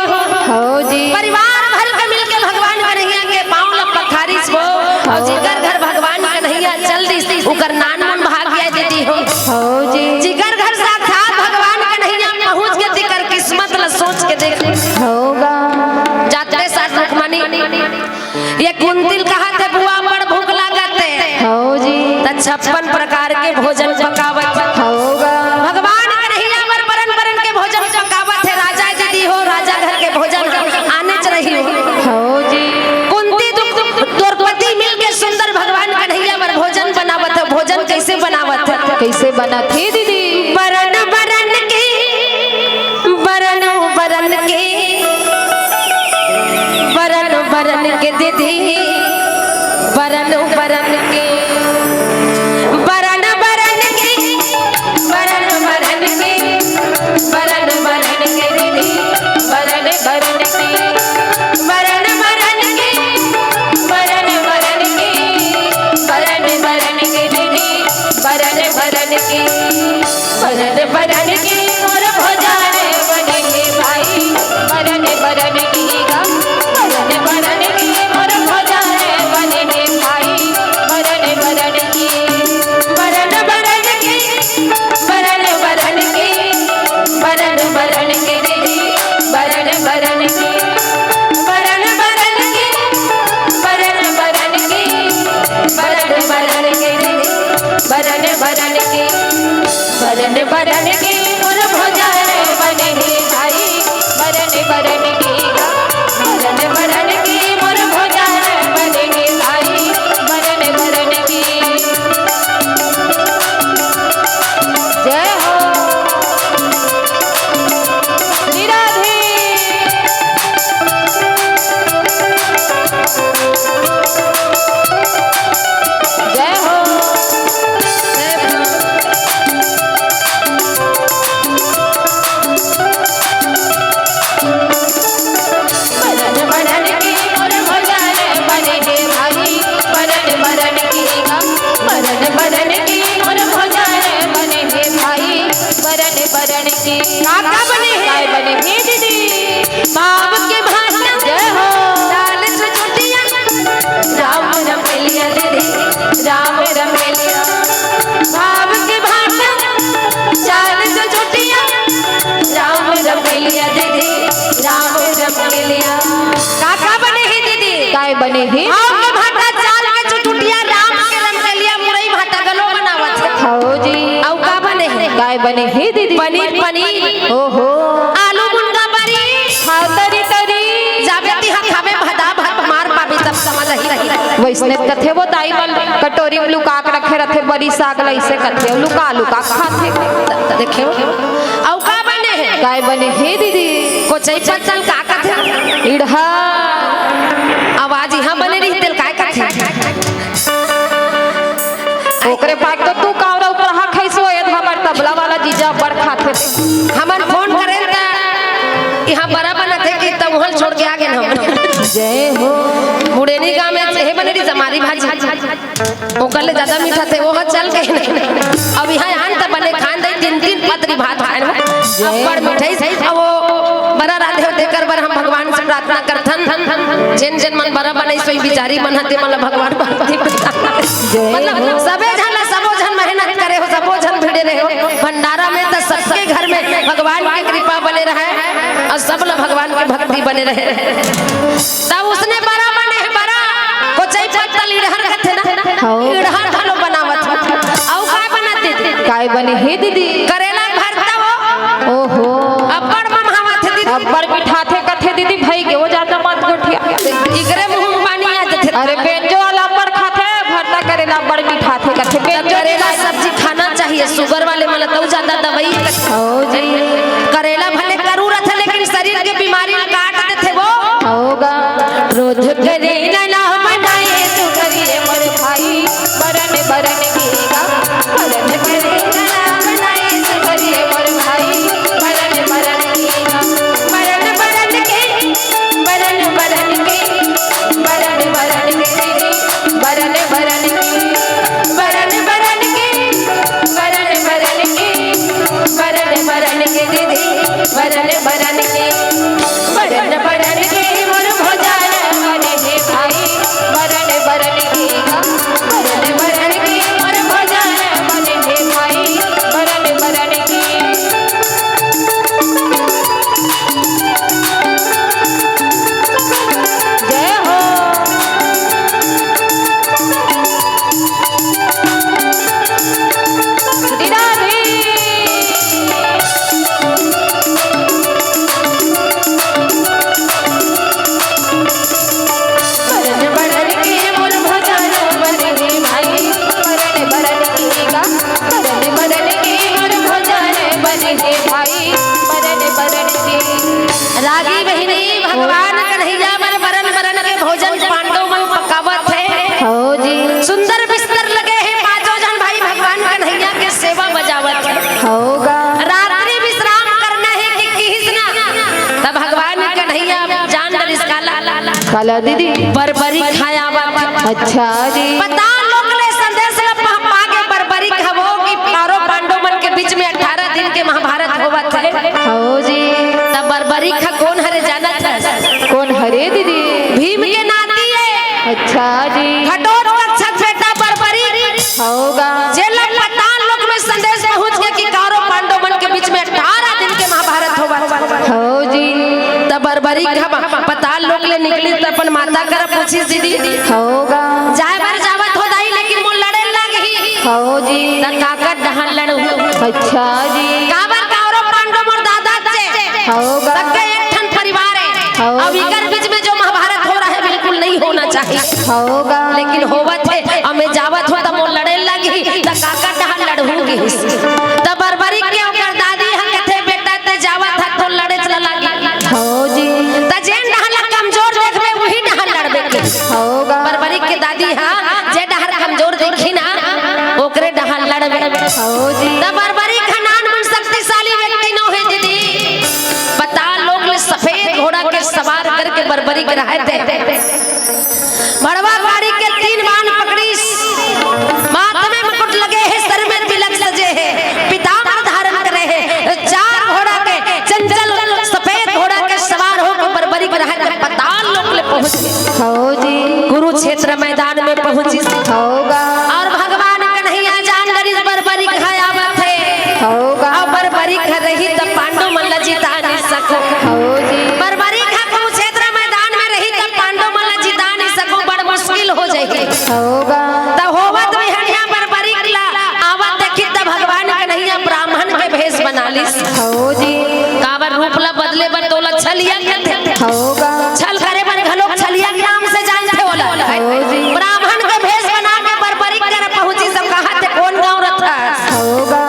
हो जी। परिवार भर के मिलके भगवान कन्हैया के पाँव ल पखारिस हो। अउ जिकर घर भगवान कन्हैया चल दिस, उकर नान मन भाग गया दीदी हो। हो जी। जिकर घर साक्षात भगवान कन्हैया पहुंच के, जिकर किस्मत ल सोच के देख। होगा। जाते साथ रुक्मणी ये कुंती ल कहत हे, "बुआ, बड़ भूख लागत हे।" हो जी। त छप्पन प्रकार के भोजन पकावत। कइसे बनत हे दीदी? बरन बरन के, बरन बरन के, बरन बरन के दीदी, बरन बरन के, बरन बरन के, बरन बरन के, बरन बरन के दीदी, बरन बरन के, बरन बरन के, बरन बरन के, बरन बरन के दीदी, बरन बरन के, बरन बरन के मोर भोजान बने हे भाई, बरन बरन के गा, बरन बरन के मोर भोजान बने हे भाई, बरन बरन के, बरन बरन के, बरन बरन के, बरन बरन के दीदी, बरन बरन के, बरन बरन के, बरन बरन के, बरन बरन के दीदी, बरन बरन के, बरन बरन के मोर भोजान बने हे भाई, बरन बरन के गा, बरन बरन के मोर भोजान बने हे भाई, बरन बरन के। जय हो। निराधीश। जय हो। जय हो। बरन बरन के मोर भोजान बने हे भाई, बरन बरन के गा, बरन बरन के मोर भोजान बने हे भाई, बरन बरन के। का का बने हे? काय बने हे दीदी? भाव के भाटा। जय हो। लाल चुचुटिया, राम रमेलिया दीदी, राम रमेलिया। भाव के भाटा, चाल चुचुटिया, राम रमेलिया दीदी, राम रमेलिया। का का बने हे दीदी? काय बने हे? भाव के भाटा, चाल के चुचुटिया, राम के रमकेलिया, मुरई भाटा घलो बनावत हे। हव जी। अउ का बने हे? काय बने हे दीदी? पनीर, पनीर। ओहो। आलू मुनगा बरी। हव तरी तरी। जाबे तिहा खाबे भदा भद मार पाबे तब समझ ही रही। वइसने कथे वो दाई मन कटोरी में लुका के रखे रथे बरी साग ल अइसे कथे लुका लुका खाथे। देखे हो? अउ का बने हे? काय बने हे दीदी? कोचई पत्तल का कथे? इड़हा। आवाज इहाँ बने रही तेल काय कथे? ओकरे पास तो तू कावरा ऊपर हा खइसो, ए हमर तबला वाला जीजा अब्बड़ खाथे। हमन फोन करेन त इहाँ बरा बनत हे कि त उहल छोड़ के आ गेन हम। जय हो। मुड़ेनी गाँव में हे बने रही जमारी भाजी। ओकर ले ज्यादा मीठा थे, वो ह चल के। अब इहाँ आन त बने खान दे तीन तीन पतरी भात खान। अब्बड़ मिठाई सही। अब वो बरा राधे हो, तेकर बर हम भगवान से प्रार्थना करथन। जेन जेन मन बरा बनइस, सोई बिचारी मन ह, ते मन ल भगवान भक्ति प्रदान। जय मतलब, हो। सबे झन ल, सबो झन मेहनत करे हो, सबो झन भिड़े रहे हो। भंडारा में त सबके घर में भगवान के कृपा बने रहय अउ सब ल भगवान के भक्ति बने रहे। तब उसने बरा बने हे, बरा। कोचई पत्तल इड़हर कथे ना, हव। इड़हर घलो बनावत हे। अउ का बनाथे दीदी? काय बने हे दीदी? करेला भरता हो। ओहो। अब्बड़ ममहावत हे दीदी। अब्बड़ मिठाथे कथे दीदी, भई गे वो जादा मत गोठिया। इकरे मुँह में पानी आ जाथे। अरे बेंजो वाला अब्बड़ खाथे, भरता करेला अब्बड़ मिठाथे कथे। तब बेंजो करेला वाला सब्जी खाना चाहिए, शुगर वाले मन ल तउ जादा दवाई। हव जी। करेला भले करू रथे, लेकिन शरीर के बीमारी ल काट देथे वो। हव गा। क्रोध करेला ना बनाए तू करिए मोर भाई, बरन बरन के गा, बरन करेला ना बनाए तू करिए मोर भाई, बरन बरन के गा, बरन बरन के, बरन बरन के, बरन बरन के दीदी, बरन बरन के, बरन बरन के, बरन बरन के, बरन बरन के दीदी, रागी बहिनी, भगवान कन्हैया बर बरन बरन के भोजन पांडव मन पकावत हे। हो जी। सुंदर बिस्तर लगे हे, पांचों झन भाई भगवान कन्हैया के सेवा बजावत हे। हो गा। रात्रि विश्राम करना हे कि किहिस ना, त भगवान कन्हैया जान डरिस काला। काला दीदी। बरबरी खाया बाबा। अच्छा जी। पताल लोक ले संदेश ल पह-, पागे बरबरी खबो कि कौरव पांडव मन के बीच में अठारह दिन के महाभारत होवत हे। हो जी। त बरबरी खा कोन हरे जानत हस? कोन हरे दीदी? भीम के नाती हे। अच्छा जी। घटोत्कच के बेटा बरबरी। हो गा। जेला पताल लोक में संदेश पहुंच गे कि कौरव पांडव मन के बीच में अठारह दिन के महाभारत होवत। हो जी। त बरबरी खा पताल लोक ले निकलिस त अपन माता करा पूछिस दीदी। हो गा। जाय बर जावत हो दाई, लेकिन मोर लड़े लागही। हो जी। त काकर डहन लड़हूं? अच्छा जी। काबर कौरव पांडव मोर दादा चे। हो गा। सबके एक ठन परिवार हे। हो। अब इकर बीच में जो महाभारत हो रहा है, बिल्कुल नहीं होना चाहिए। हो गा। लेकिन होवत हे, अब मैं जावत हो त मोर लड़े लागही, त काकर डहन लड़हूं किहिस। त बरबरी के ओकर दादी ह कथे, "बेटा, ते जावत ह, तोर लड़े चला लागी।" हो जी। त जेन डहन ला कमजोर देखबे, उही डहन लड़बे के। हो गा। बरबरी के दादी ह जे डहर कमजोर देखी ना, ओकरे डहन लड़बे। हो जी। त बरबरी खनान मन शक्तिशाली व्यक्ति नो हे दीदी। पताल लोक ले सफेद घोड़ा के सवार करके बरबरी के रहत हे। भड़वा गाड़ी के तीन बाण पकड़िस, माथ में मुकुट लगे हे, सर में तिलक सजे हे, पीताम्बर धारण करे हे, चार घोड़ा के चंचल सफेद घोड़ा के सवार होके बरबरी के रहत हे पताल लोक ले पहुंच गे। हो जी। कुरुक्षेत्र मैदान में पहुंचिस। हो गा। अउ भगवान कन्हैया जान डरिस बरबरी खाया बात हे। हो गा। अउ बरबरी घर रही त पांडव मन ला जिता नहीं सको। हो जी। बरबरी खा कुरुक्षेत्र मैदान में रही त पांडव मन ला जिता नहीं सको, बड़ मुश्किल हो जाही। हो गा। त होवत बिहनिया बरबरी ला आवत देखी त भगवान कन्हैया ब्राह्मण के भेष बना लिस। हो जी। काबर रूप ला बदले बर तोला छलिया कथे। हो गा। छल करे बर घलोक छलिया के नाम से जानथे ओला। हो जी। ब्राह्मण के भेष बना के बरबरी कर पहुंचिस, सब कहा थे कोन गांव रथस? हो गा।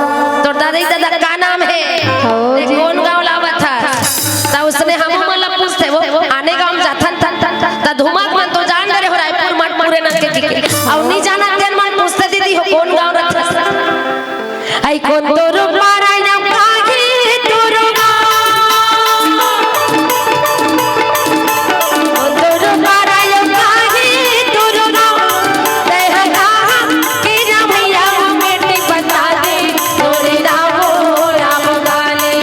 तोर दादा दादा का नाम हे? हो ते जी। कोन गांव लावत हस? त उसने हम मन ला पूछथे, वो आने गांव में जाथन त धुमक मन तो जान डरे हो रायपुर मठ पुरे नंगे के। अउ नी जानत तेन मन पूछथे दीदी हो कोन गांव रथस? आई कोन तोर पारा या काहे तोर गाँव? कोन तोर पारा या काहे तोर गाँव? तैं ह कहाँ के रमैया बेटी बता दे, तोरे रामो राम गाले।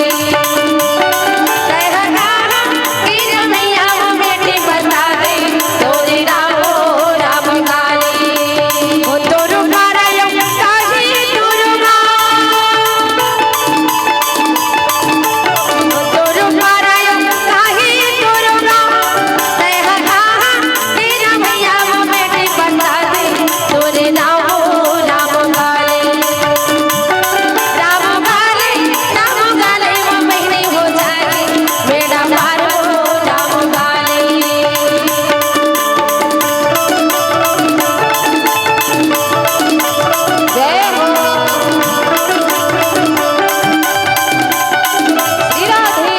तैं ह कहाँ के रमैया बेटी बता दे, तोरे रामो राम गाले। ओ तोर पारा या काहे तोर गाँव? ओ तोर पारा या काहे तोर गाँव? तैं ह कहाँ के रमैया बेटी बता दे, तोरे रामो राम गाले। राम गाले, राम गाले, वो बहिनी हो जाए, बेड़ा पार हो राम गाले। जय हो। श्री राधे।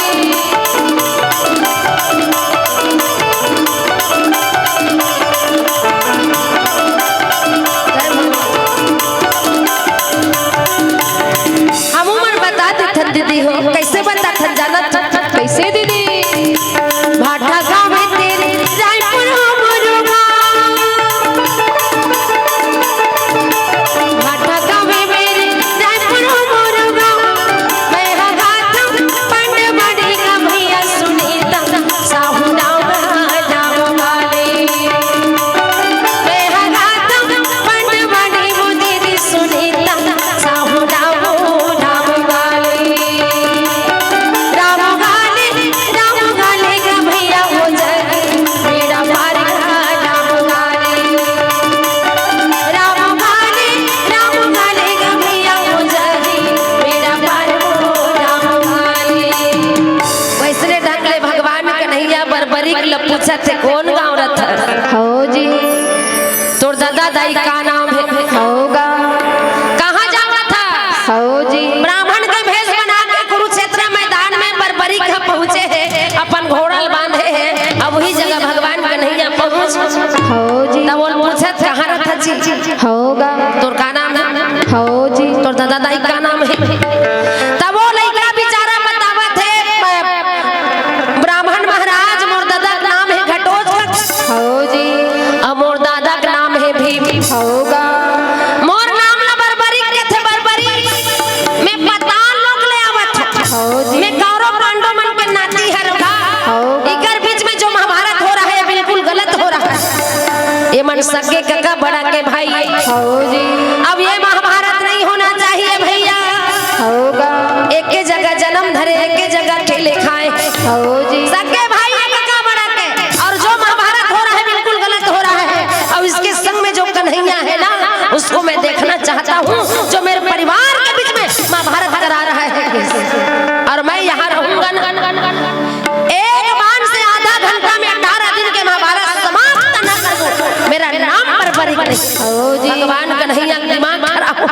हमू मन बता देथन दीदी हो, कैसे बता थन जानत हन? कैसे दीदी? भाटा गाँव में तेरे रायपुर हो मोरो गाँव। भाटा गाँव में मेरे रायपुर हो मोरो गाँव। मैं हगाथम पंडवाड़ी का भैया सुनीता साहू राम राम वाले। मैं हगाथम पंडवाड़ी वो दीदी सुनीता साहू राम राम वाले। राम गाले, राम गाले ग भैया हो जाए, बेड़ा पार का राम गाले। राम गाले, राम गाले ग भैया हो जाए, बेड़ा पार हो राम गाले। वैसने ढंग ले भगवान कन्हैया बरबरी ल पूछत हे, "कोन गाँव रथस?" हो जी। तोर दादा दाई का नाम हे? हो गा। कहाँ जावत हस? हो जी। ब्राह्मण के भेष बना के कुरुक्षेत्र मैदान में बरबरी खा पहुँचे हे, अपन घोड़ा ल बांधे हे, अब वही जगह भगवान कन्हैया पहुंच। हो जी। तब वो पूछत, "कहाँ रहत जी?" होगा। "तोर का नाम हे?" हो जी। "तोर दादा दाई का नाम हे?" तब वो लइका बेचारा बतावत हे, "ब्राह्मण महाराज, मोर दादा के नाम हे घटोत्कच।" हो जी। "अब मोर दादा के नाम हे भीम।" होगा। "मोर नाम ला बर्बरीक कथे, बर्बरीक। मैं पाताल लोक ले आवत हंव। हो जी। मैं कौरव पांडव मन के नाती हरंव गा। हो गा। इकर बीच में जो महाभारत हो रहा है, बिल्कुल गलत हो रहा है। ये मन सगे कका बड़ा के भाई है।" हो जी। "अब ये महाभारत नहीं होना चाहिए भैया।" होगा। एके जगह जन्म धरे, एके जगह ठेले खाए। हो जी। सगे भाई है कका बड़ा के, और जो महाभारत हो रहा है, बिल्कुल गलत हो रहा है। अब इसके संग में जो कन्हैया है ना, उसको मैं देखना चाहता हूँ, जो मेरे परिवार के बीच में महाभारत करा रहा है। और मैं यहाँ रहूंगा ना, एक बाण से आधा घंटा में अठारह दिन के महाभारत समाप्त न कर दूं, मेरा नाम बर्बरीक नहीं। हो जी। भगवान कन्हैया का दिमाग खराब हो।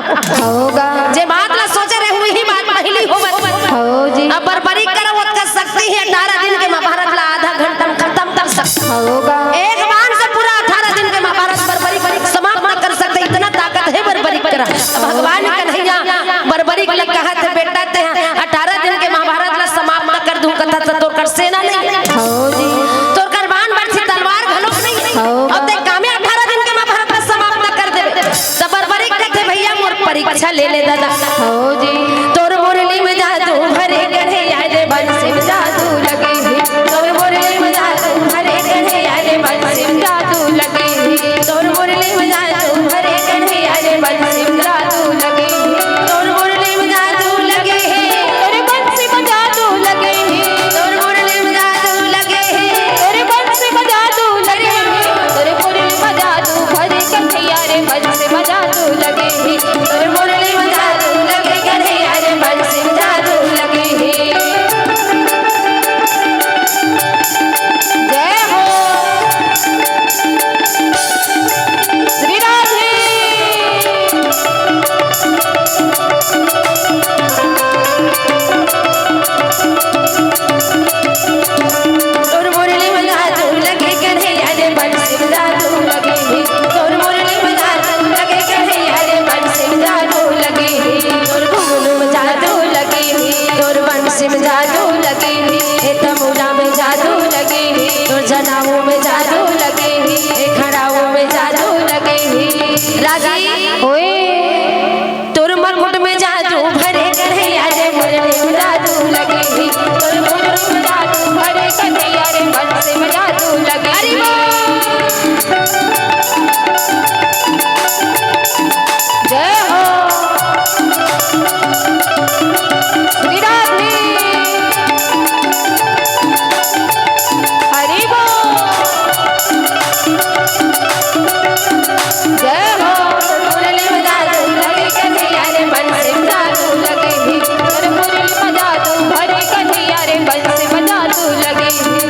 होगा। जे बात ला सोचे रहे, वही बात पहली होवत। हो जी। अब बर्बरीक करा, ओतका शक्ति हे, अठारह दिन के महाभारत ला आधा घंटा में खत्म कर सकत हे। होगा। एक बाण से पूरा अठारह दिन के महाभारत बर्बरीक समाप्त न कर सकत हे, इतना ताकत हे बर्बरीक करा। अब भगवान कन्हैया बर्बरीक ला कहत हे, "बेटा, तें अठारह दिन के महाभारत ला समाप्त न कर दूं कथस त तोर कर सेना नहीं, हो जी। तोर कर बाण बरछी तलवार घलोक नहीं। हो। अब तें कामे अठारह दिन के महाभारत ला समाप्त न कर देबे।" त बर्बरीक कथे, "भैया, मोर परीक्षा ले ले दादा।" हो जी। "तोर मुरली में जादू भरे कन्हैया रे, बंसी में जादू लगे हे। तोर मुरली में जादू भरे कन्हैया रे, बंसी में जादू लगे हे। तोर मुरली में जादू भरे कन्हैया रे, बंसी में जादू लगे हे। तोर मुरली में जादू लगे हे। तोर बंसी में जादू लगे हे। तोर मुरली में जादू लगे हे। तोर बंसी में जादू लगे हे। तोर मुरली में जादू भरे कन्हैया रे, बंसी में जादू लगे हे। तोर मुरली में जादू लगे कन्हैया रे, बंसी में जादू लगे हे।" जय हो श्री राधे। तोर मुरली में जादू लगे कन्हैया रे, बंसी में जादू लगे हे। तोर मुरली में जादू लगे कन्हैया रे, बंसी में जादू लगे हे। तोर घुंघरू में जादू लगे हे, तोर बंसी में जादू लगे हे, ए तमूरा में जादू लगे हे, तोर जनाऊ में जादू लगे हे, ए खड़ाऊ में जादू लगे हे। रागी ओए। तोर मुकुट में जादू भरे कन्हैया रे, मुरली में जादू लगे हे। तोर मुकुट में जादू भरे कन्हैया रे, बंसी में जादू लगे हे। अरे वाह। जय हो श्री राधे। हरि बोल। जय हो। मुरली में जादू लगे कन्हैया रे, बंसी में जादू लगे हे। तोर मुरली में जादू भरे कन्हैया रे, बंसी में जादू लगे हे।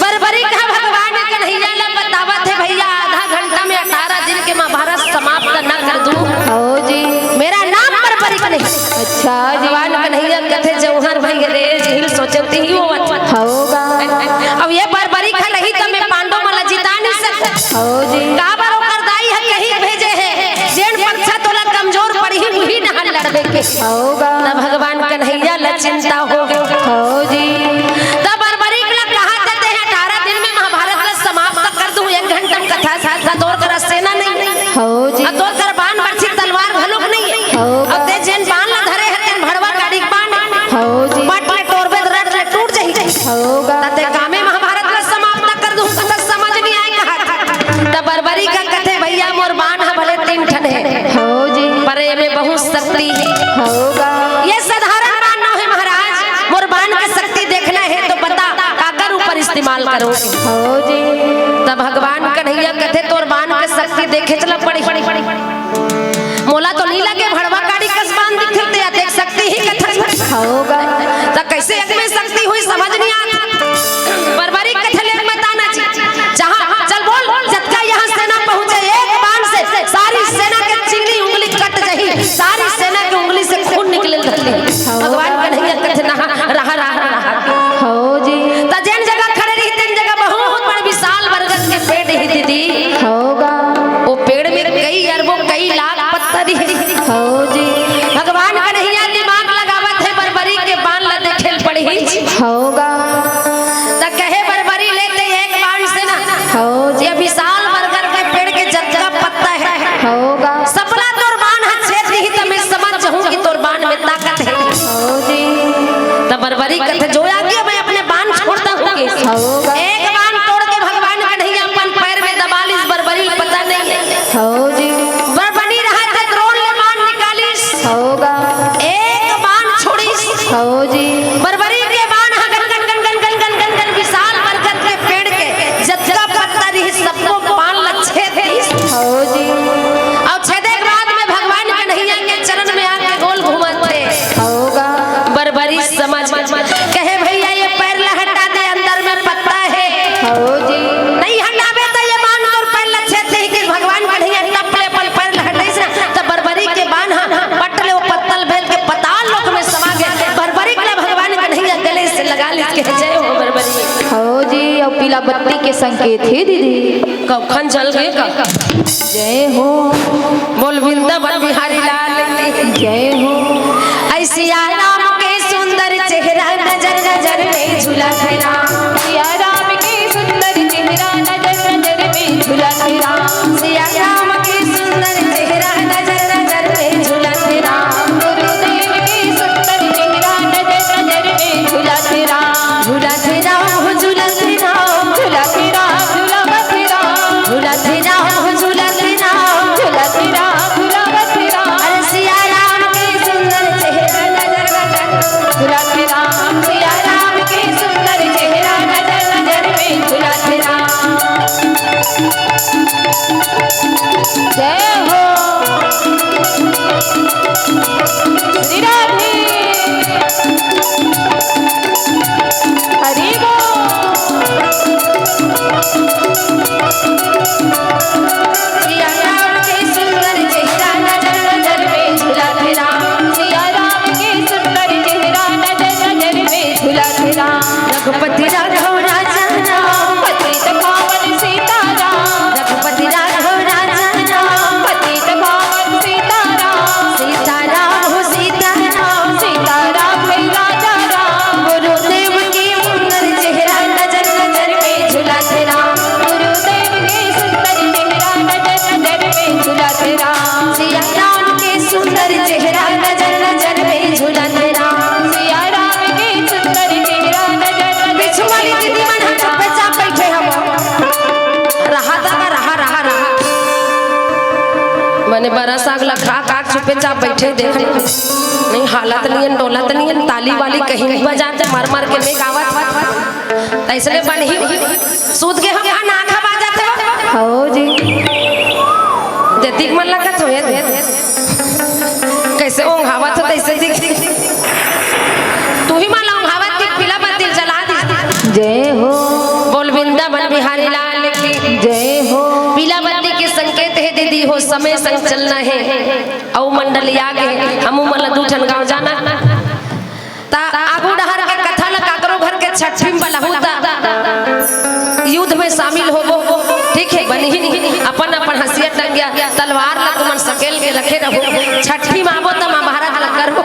बर्बरीक ह भगवान कन्हैया ला बतावत हे, "भैया, आधा घंटा में अठारह दिन के महाभारत समाप्त न कर दूं।" हो जी। मेरा नाम बर्बरीक नहीं। अच्छा जी। भगवान कन्हैया कथे, "जौहर भई रे, जिहिल सोचेंव तिही होवत।" होगा। अब ये बर्बरीक ह रही त मैं पांडव मन ला जिता नहीं सकत। हो जी। काबर ओकर दाई ह कही भेजे हे, "जेन परीक्षा तोला कमजोर पड़ही, उही डहर लड़बे के।" होगा। त भगवान कन्हैया ला चिंता हो गे। हो जी। त बर्बरीक ला कहत हे, "तें अठारह दिन में महाभारत ला समाप्त कर दूं, एक घंटा में कथा साथ साथ तोर करा सेना नहीं।" हो जी। अउ तोर करा बाण बरछी तलवार घलोक नहीं। हो। अउ तें जेन बाण ला धरे हस, तेन भड़वा काड़ी के बाण। हो जी। पट ले टोरबे त रट ले टूट जही। होगा। त तें कामे महाभारत ला समाप्त कर दूं, त समझ नहीं आए कहत। त बर्बरीक ह कथे, "भैया, मोर बाण ह भले तीन ठन हे।" हो जी। पर एमे बहुत शक्ति हे। होगा। ये साधारण बाण नो हे महाराज, मोर बाण के शक्ति देखना हे तो बता, काकर ऊपर इस्तेमाल करों। हो जी। त भगवान कन्हैया कथे, "तोर बाण के शक्ति देखेच ला पड़ही। मोला तो नइ लगे भड़वा काड़ी कस बाण दिखथे, या देख शक्ति ही कथस।" होगा। त कइसे एमे शक्ति होही, समझ नइ आत। बर्बरीक कथे, "ले बता ना जी।" जहाँ, चल बोल, जतका यहाँ सेना पहुँचे, एक बाण से सारी सेना के चिंगली उंगली कट जही, सारी सेना के उंगली से खून निकले लगही। भगवान कन्हैया कथे, "ना, रहा, रहा, रहा।" हो जी। त बत्ती के संकेत हे दीदी। कखन जल गे का? जय हो। बोल वृंदावन बिहारी लाल की। जय हो। ऐ सिया राम के सुंदर चेहरा नजर नजर में झूलत राम। सिया राम के सुंदर चेहरा नजर नजर में झूलत राम। सिया राम के सुंदर चेहरा नजर नजर में झूलत राम। गुरुदेव के सुंदर चेहरा नजर नजर में झूलत राम। झूलत राम, झूलत राम, झूलत राम, झूलत राम। झूलत राम, झूलत राम, झूलत राम, झूलत राम। अरे सिया राम के सुंदर चेहरा नजर नजर। झूलत राम, सिया राम के सुंदर चेहरा नजर नजर में झूलत राम। जय हो। श्री राधे। हरि बोल। सिया राम के सुंदर चेहरा नजर नजर में झूलत राम। सिया राम के सुंदर चेहरा नजर नजर में झूलत राम। रघुपति राघव राजा राम। पतित पावन सीताराम। रघुपति राघव राजा राम। पतित पावन सीताराम। सीताराम हो सीताराम। सीताराम है राजा राम। गुरुदेव के सुंदर चेहरा नजर नजर में झूलत राम। गुरुदेव के सुंदर चेहरा नजर नजर में झूलत राम। सिया राम के सुंदर चेहरा नजर नजर में झूलत राम। सिया राम के सुंदर चेहरा नजर नजर। पीछू वाली दीदी मन ह चुपचाप बैठे हवय। रहा दादा, रहा, रहा, रहा। मने बरस आग लखा का चुपचाप बैठे देख। नहीं हालत नियन, डोलत नियन, ताली वाली कहीं नहीं बजाते, मार मार के मैं गावत। तैसने बनही सूत के हम यहाँ नाखा बाजत हो। हो जी। जतिक मन लगत हो ये दे। कैसे ओंघावत हो तैसे दिख। तू ही मन ओंघावत के पीला बत्ती जला दी। जय हो। बोल वृंदावन बिहारी लाल की। जय हो। पीला बत्ती के संकेत हे दीदी हो, समय संग चलना हे। अउ मंडलिया के हमू मन ला दू ठन गाँव जाना। त आगू डहर के कथा ल काकरो घर के छट्ठी म बलहू त युद्ध में शामिल होबो, ठीक हे, बनही नहीं। अपन अपन हंसिया टंगिया तलवार ल तुमन सकेल के रखे रहो। छट्ठी म आबो त महाभारत ल करबो।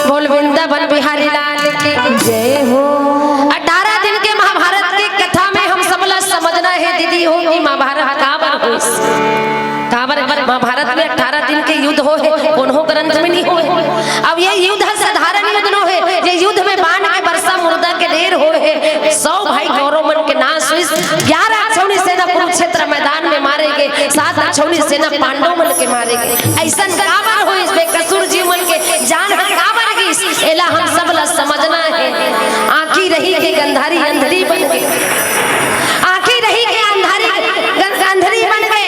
बोल वृंदावन बिहारी लाल की। जय हो। अठारह दिन के महाभारत के कथा में हम सब ला समझना हे दीदी हो कि महाभारत काबर होइस। काबर महाभारत में अठारह दिन के युद्ध होहे, कोनो ग्रंथ में नहीं होहे। अब ये युद्ध ह साधारण युद्ध नो हे, ये युद्ध में बाण के वर्षा, मुर्दा के ढेर होहे। सौ भाई कौरव मन के नाश होइस, ग्यारह अक्षौणी सेना कुरुक्षेत्र मैदान में मारे गे, सात अक्षौणी सेना पांडव मन के मारे गे। अइसन काबर होइस, बेकसूर जीव मन के जान ह काबर गिस, एला हम सब ला समझना हे। आँखी रही के गंधारी अंधरी बन गे, आँखी रही के अंधारी, गं-, अंधरी बन गे।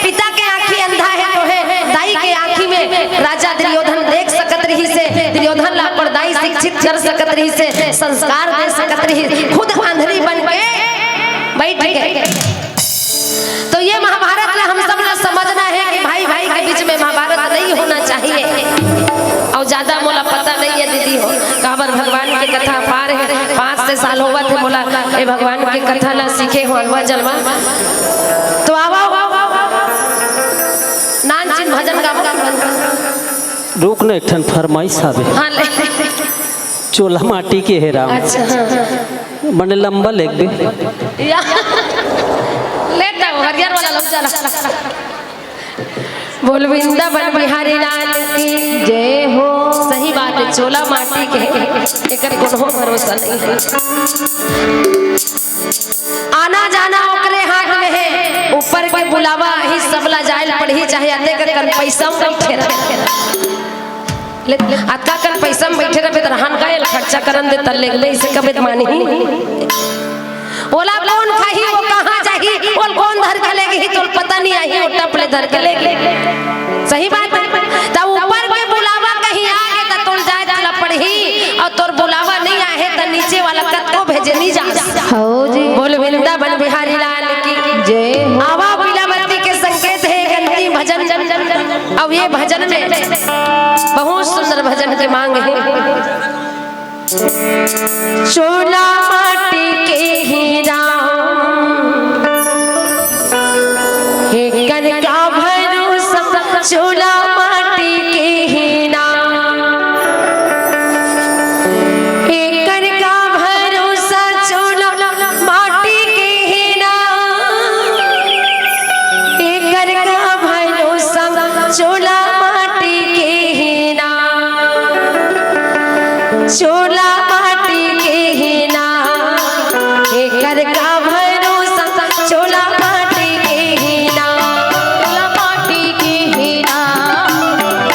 पिता के आँखी अंधा हे तो हे, दाई के आँखी में राजा दुर्योधन देख सकत रहिस हे, दुर्योधन ला अपन दाई शिक्षित कर सकत रहिस हे, संस्कार दे सकत रहिस, खुद अंधरी बन के बैठ गे। तो ये महाभारत ला हम सब ला समझना हे कि भाई भाई के बीच में महाभारत नहीं होना चाहिए। अउ ज्यादा मोला पता नहीं हे दीदी हो, काबर भगवान के कथा अपार हे। पाँच से साल होवत हे मोला ए भगवान के कथा ला सीखे हो अलवा जलवा। तो आवा, आवा, आवा, आवा। नानचिन भजन गावा। रुक न, एक ठन फरमाइश आवे। हाँ, ले। चोला माटी के हे राम। अच्छा, हाँ, हाँ। मने लंबा लेगबे। या। ले तो हरियर वाला लग जाला। बोल वृंदावन बिहारी लाल की जय हो। सही बात हे, चोला माटी के, एकर कोनो भरोसा नहीं हे। आना जाना ओकरे हाथ में हे, ऊपर के बुलावा ही सबला जायल पड़ही, चाहे अतेक कन पैसा में बैठे रहे। ले, अतका कन पैसा में बैठे रहे, त रहन का एल खर्चा करन दे, त ले, ले, इसे कबे त मानही। ओला कोन खाही, वो कहाँ जाही, ओला कोन धर के लेगही, तोला पता नहीं आही, वो टप ले धर के लेगही। सही बात हे। त ऊपर के बुलावा कहीं आगे, त तोला जाय ला पड़ही, अउ तोर बुलावा नहीं आहे, त नीचे वाला कतको भेजे नहीं जा। हो जी। बोल वृंदावन बिहारी लाल की जय हो। आवा पीला बत्ती के संकेत हे, एक अंतिम भजन। अब ये भजन में बहुत सुंदर भजन के मांग हे। चोला माटी के हीरा, एकर का भरोसा, चोला माटी के हीरा। एकर का भरोसा, चोला माटी के हीरा। एकर का भरोसा, चोला माटी के हीरा। चोला माटी के हीरा। एकर का भरोसा, चोला माटी के हीरा। चोला माटी के हीरा।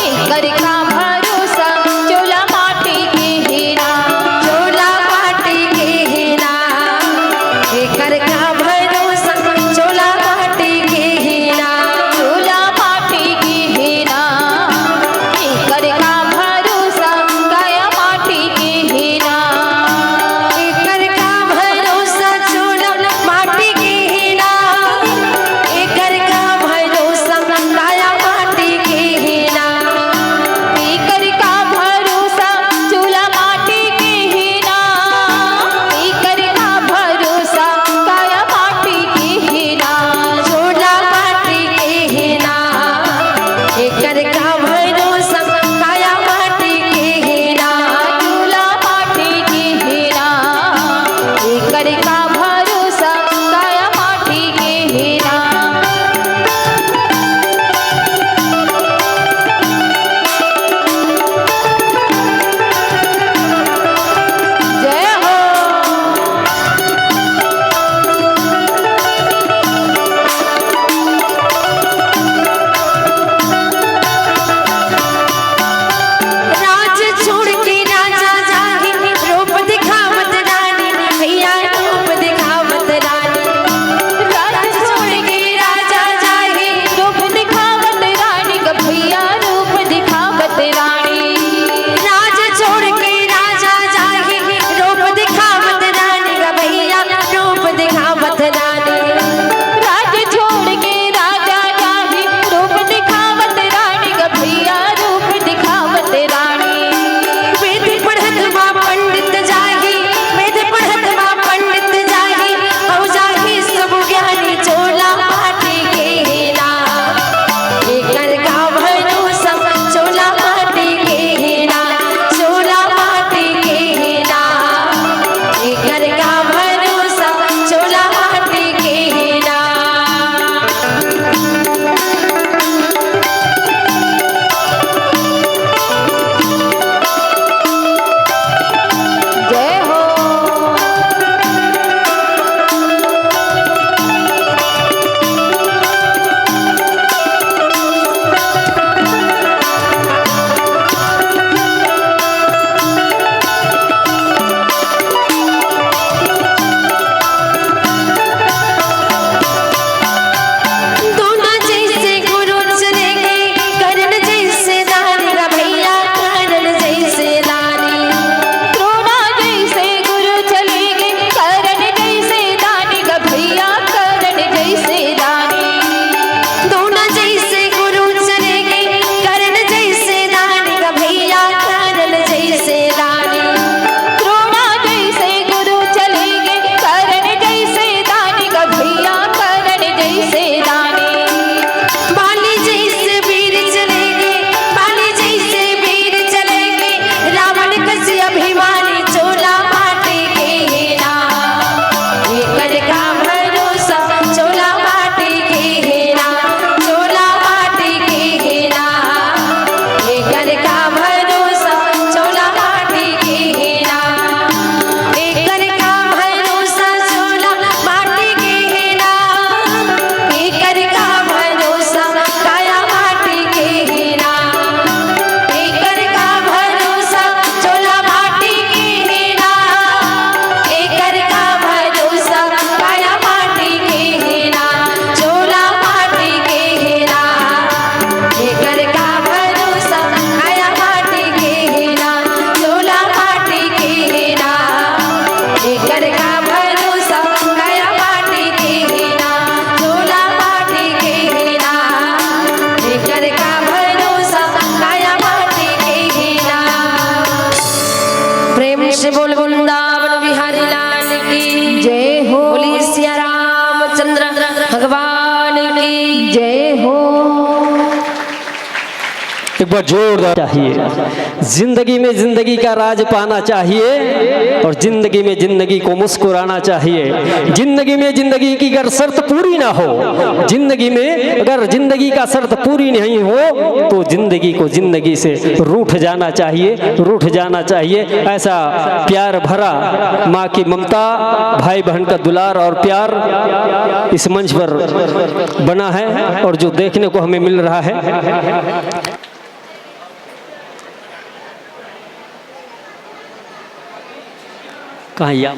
एकर का भरोसा, चोला माटी के हीरा। चोला माटी के हीरा। एकर का भरोसा, चोला माटी के हीरा। चोला माटी के हीरा। एकर का भरोसा, काया माटी के हीरा। बोल वृंदावन बिहारी लाल की। जय हो। बोलिए सिया रामचंद्र भगवान की। जय हो। एक बार जोरदार चाहिए। जिंदगी में जिंदगी का राज पाना चाहिए और जिंदगी में जिंदगी को मुस्कुराना चाहिए। जिंदगी में जिंदगी की अगर शर्त पूरी ना हो, जिंदगी में अगर जिंदगी का शर्त पूरी नहीं हो, तो जिंदगी को जिंदगी से रूठ जाना चाहिए, रूठ जाना चाहिए। ऐसा प्यार भरा, माँ की ममता, भाई बहन का दुलार और प्यार इस मंच पर बना है और जो देखने को हमें मिल रहा है। कहाँ या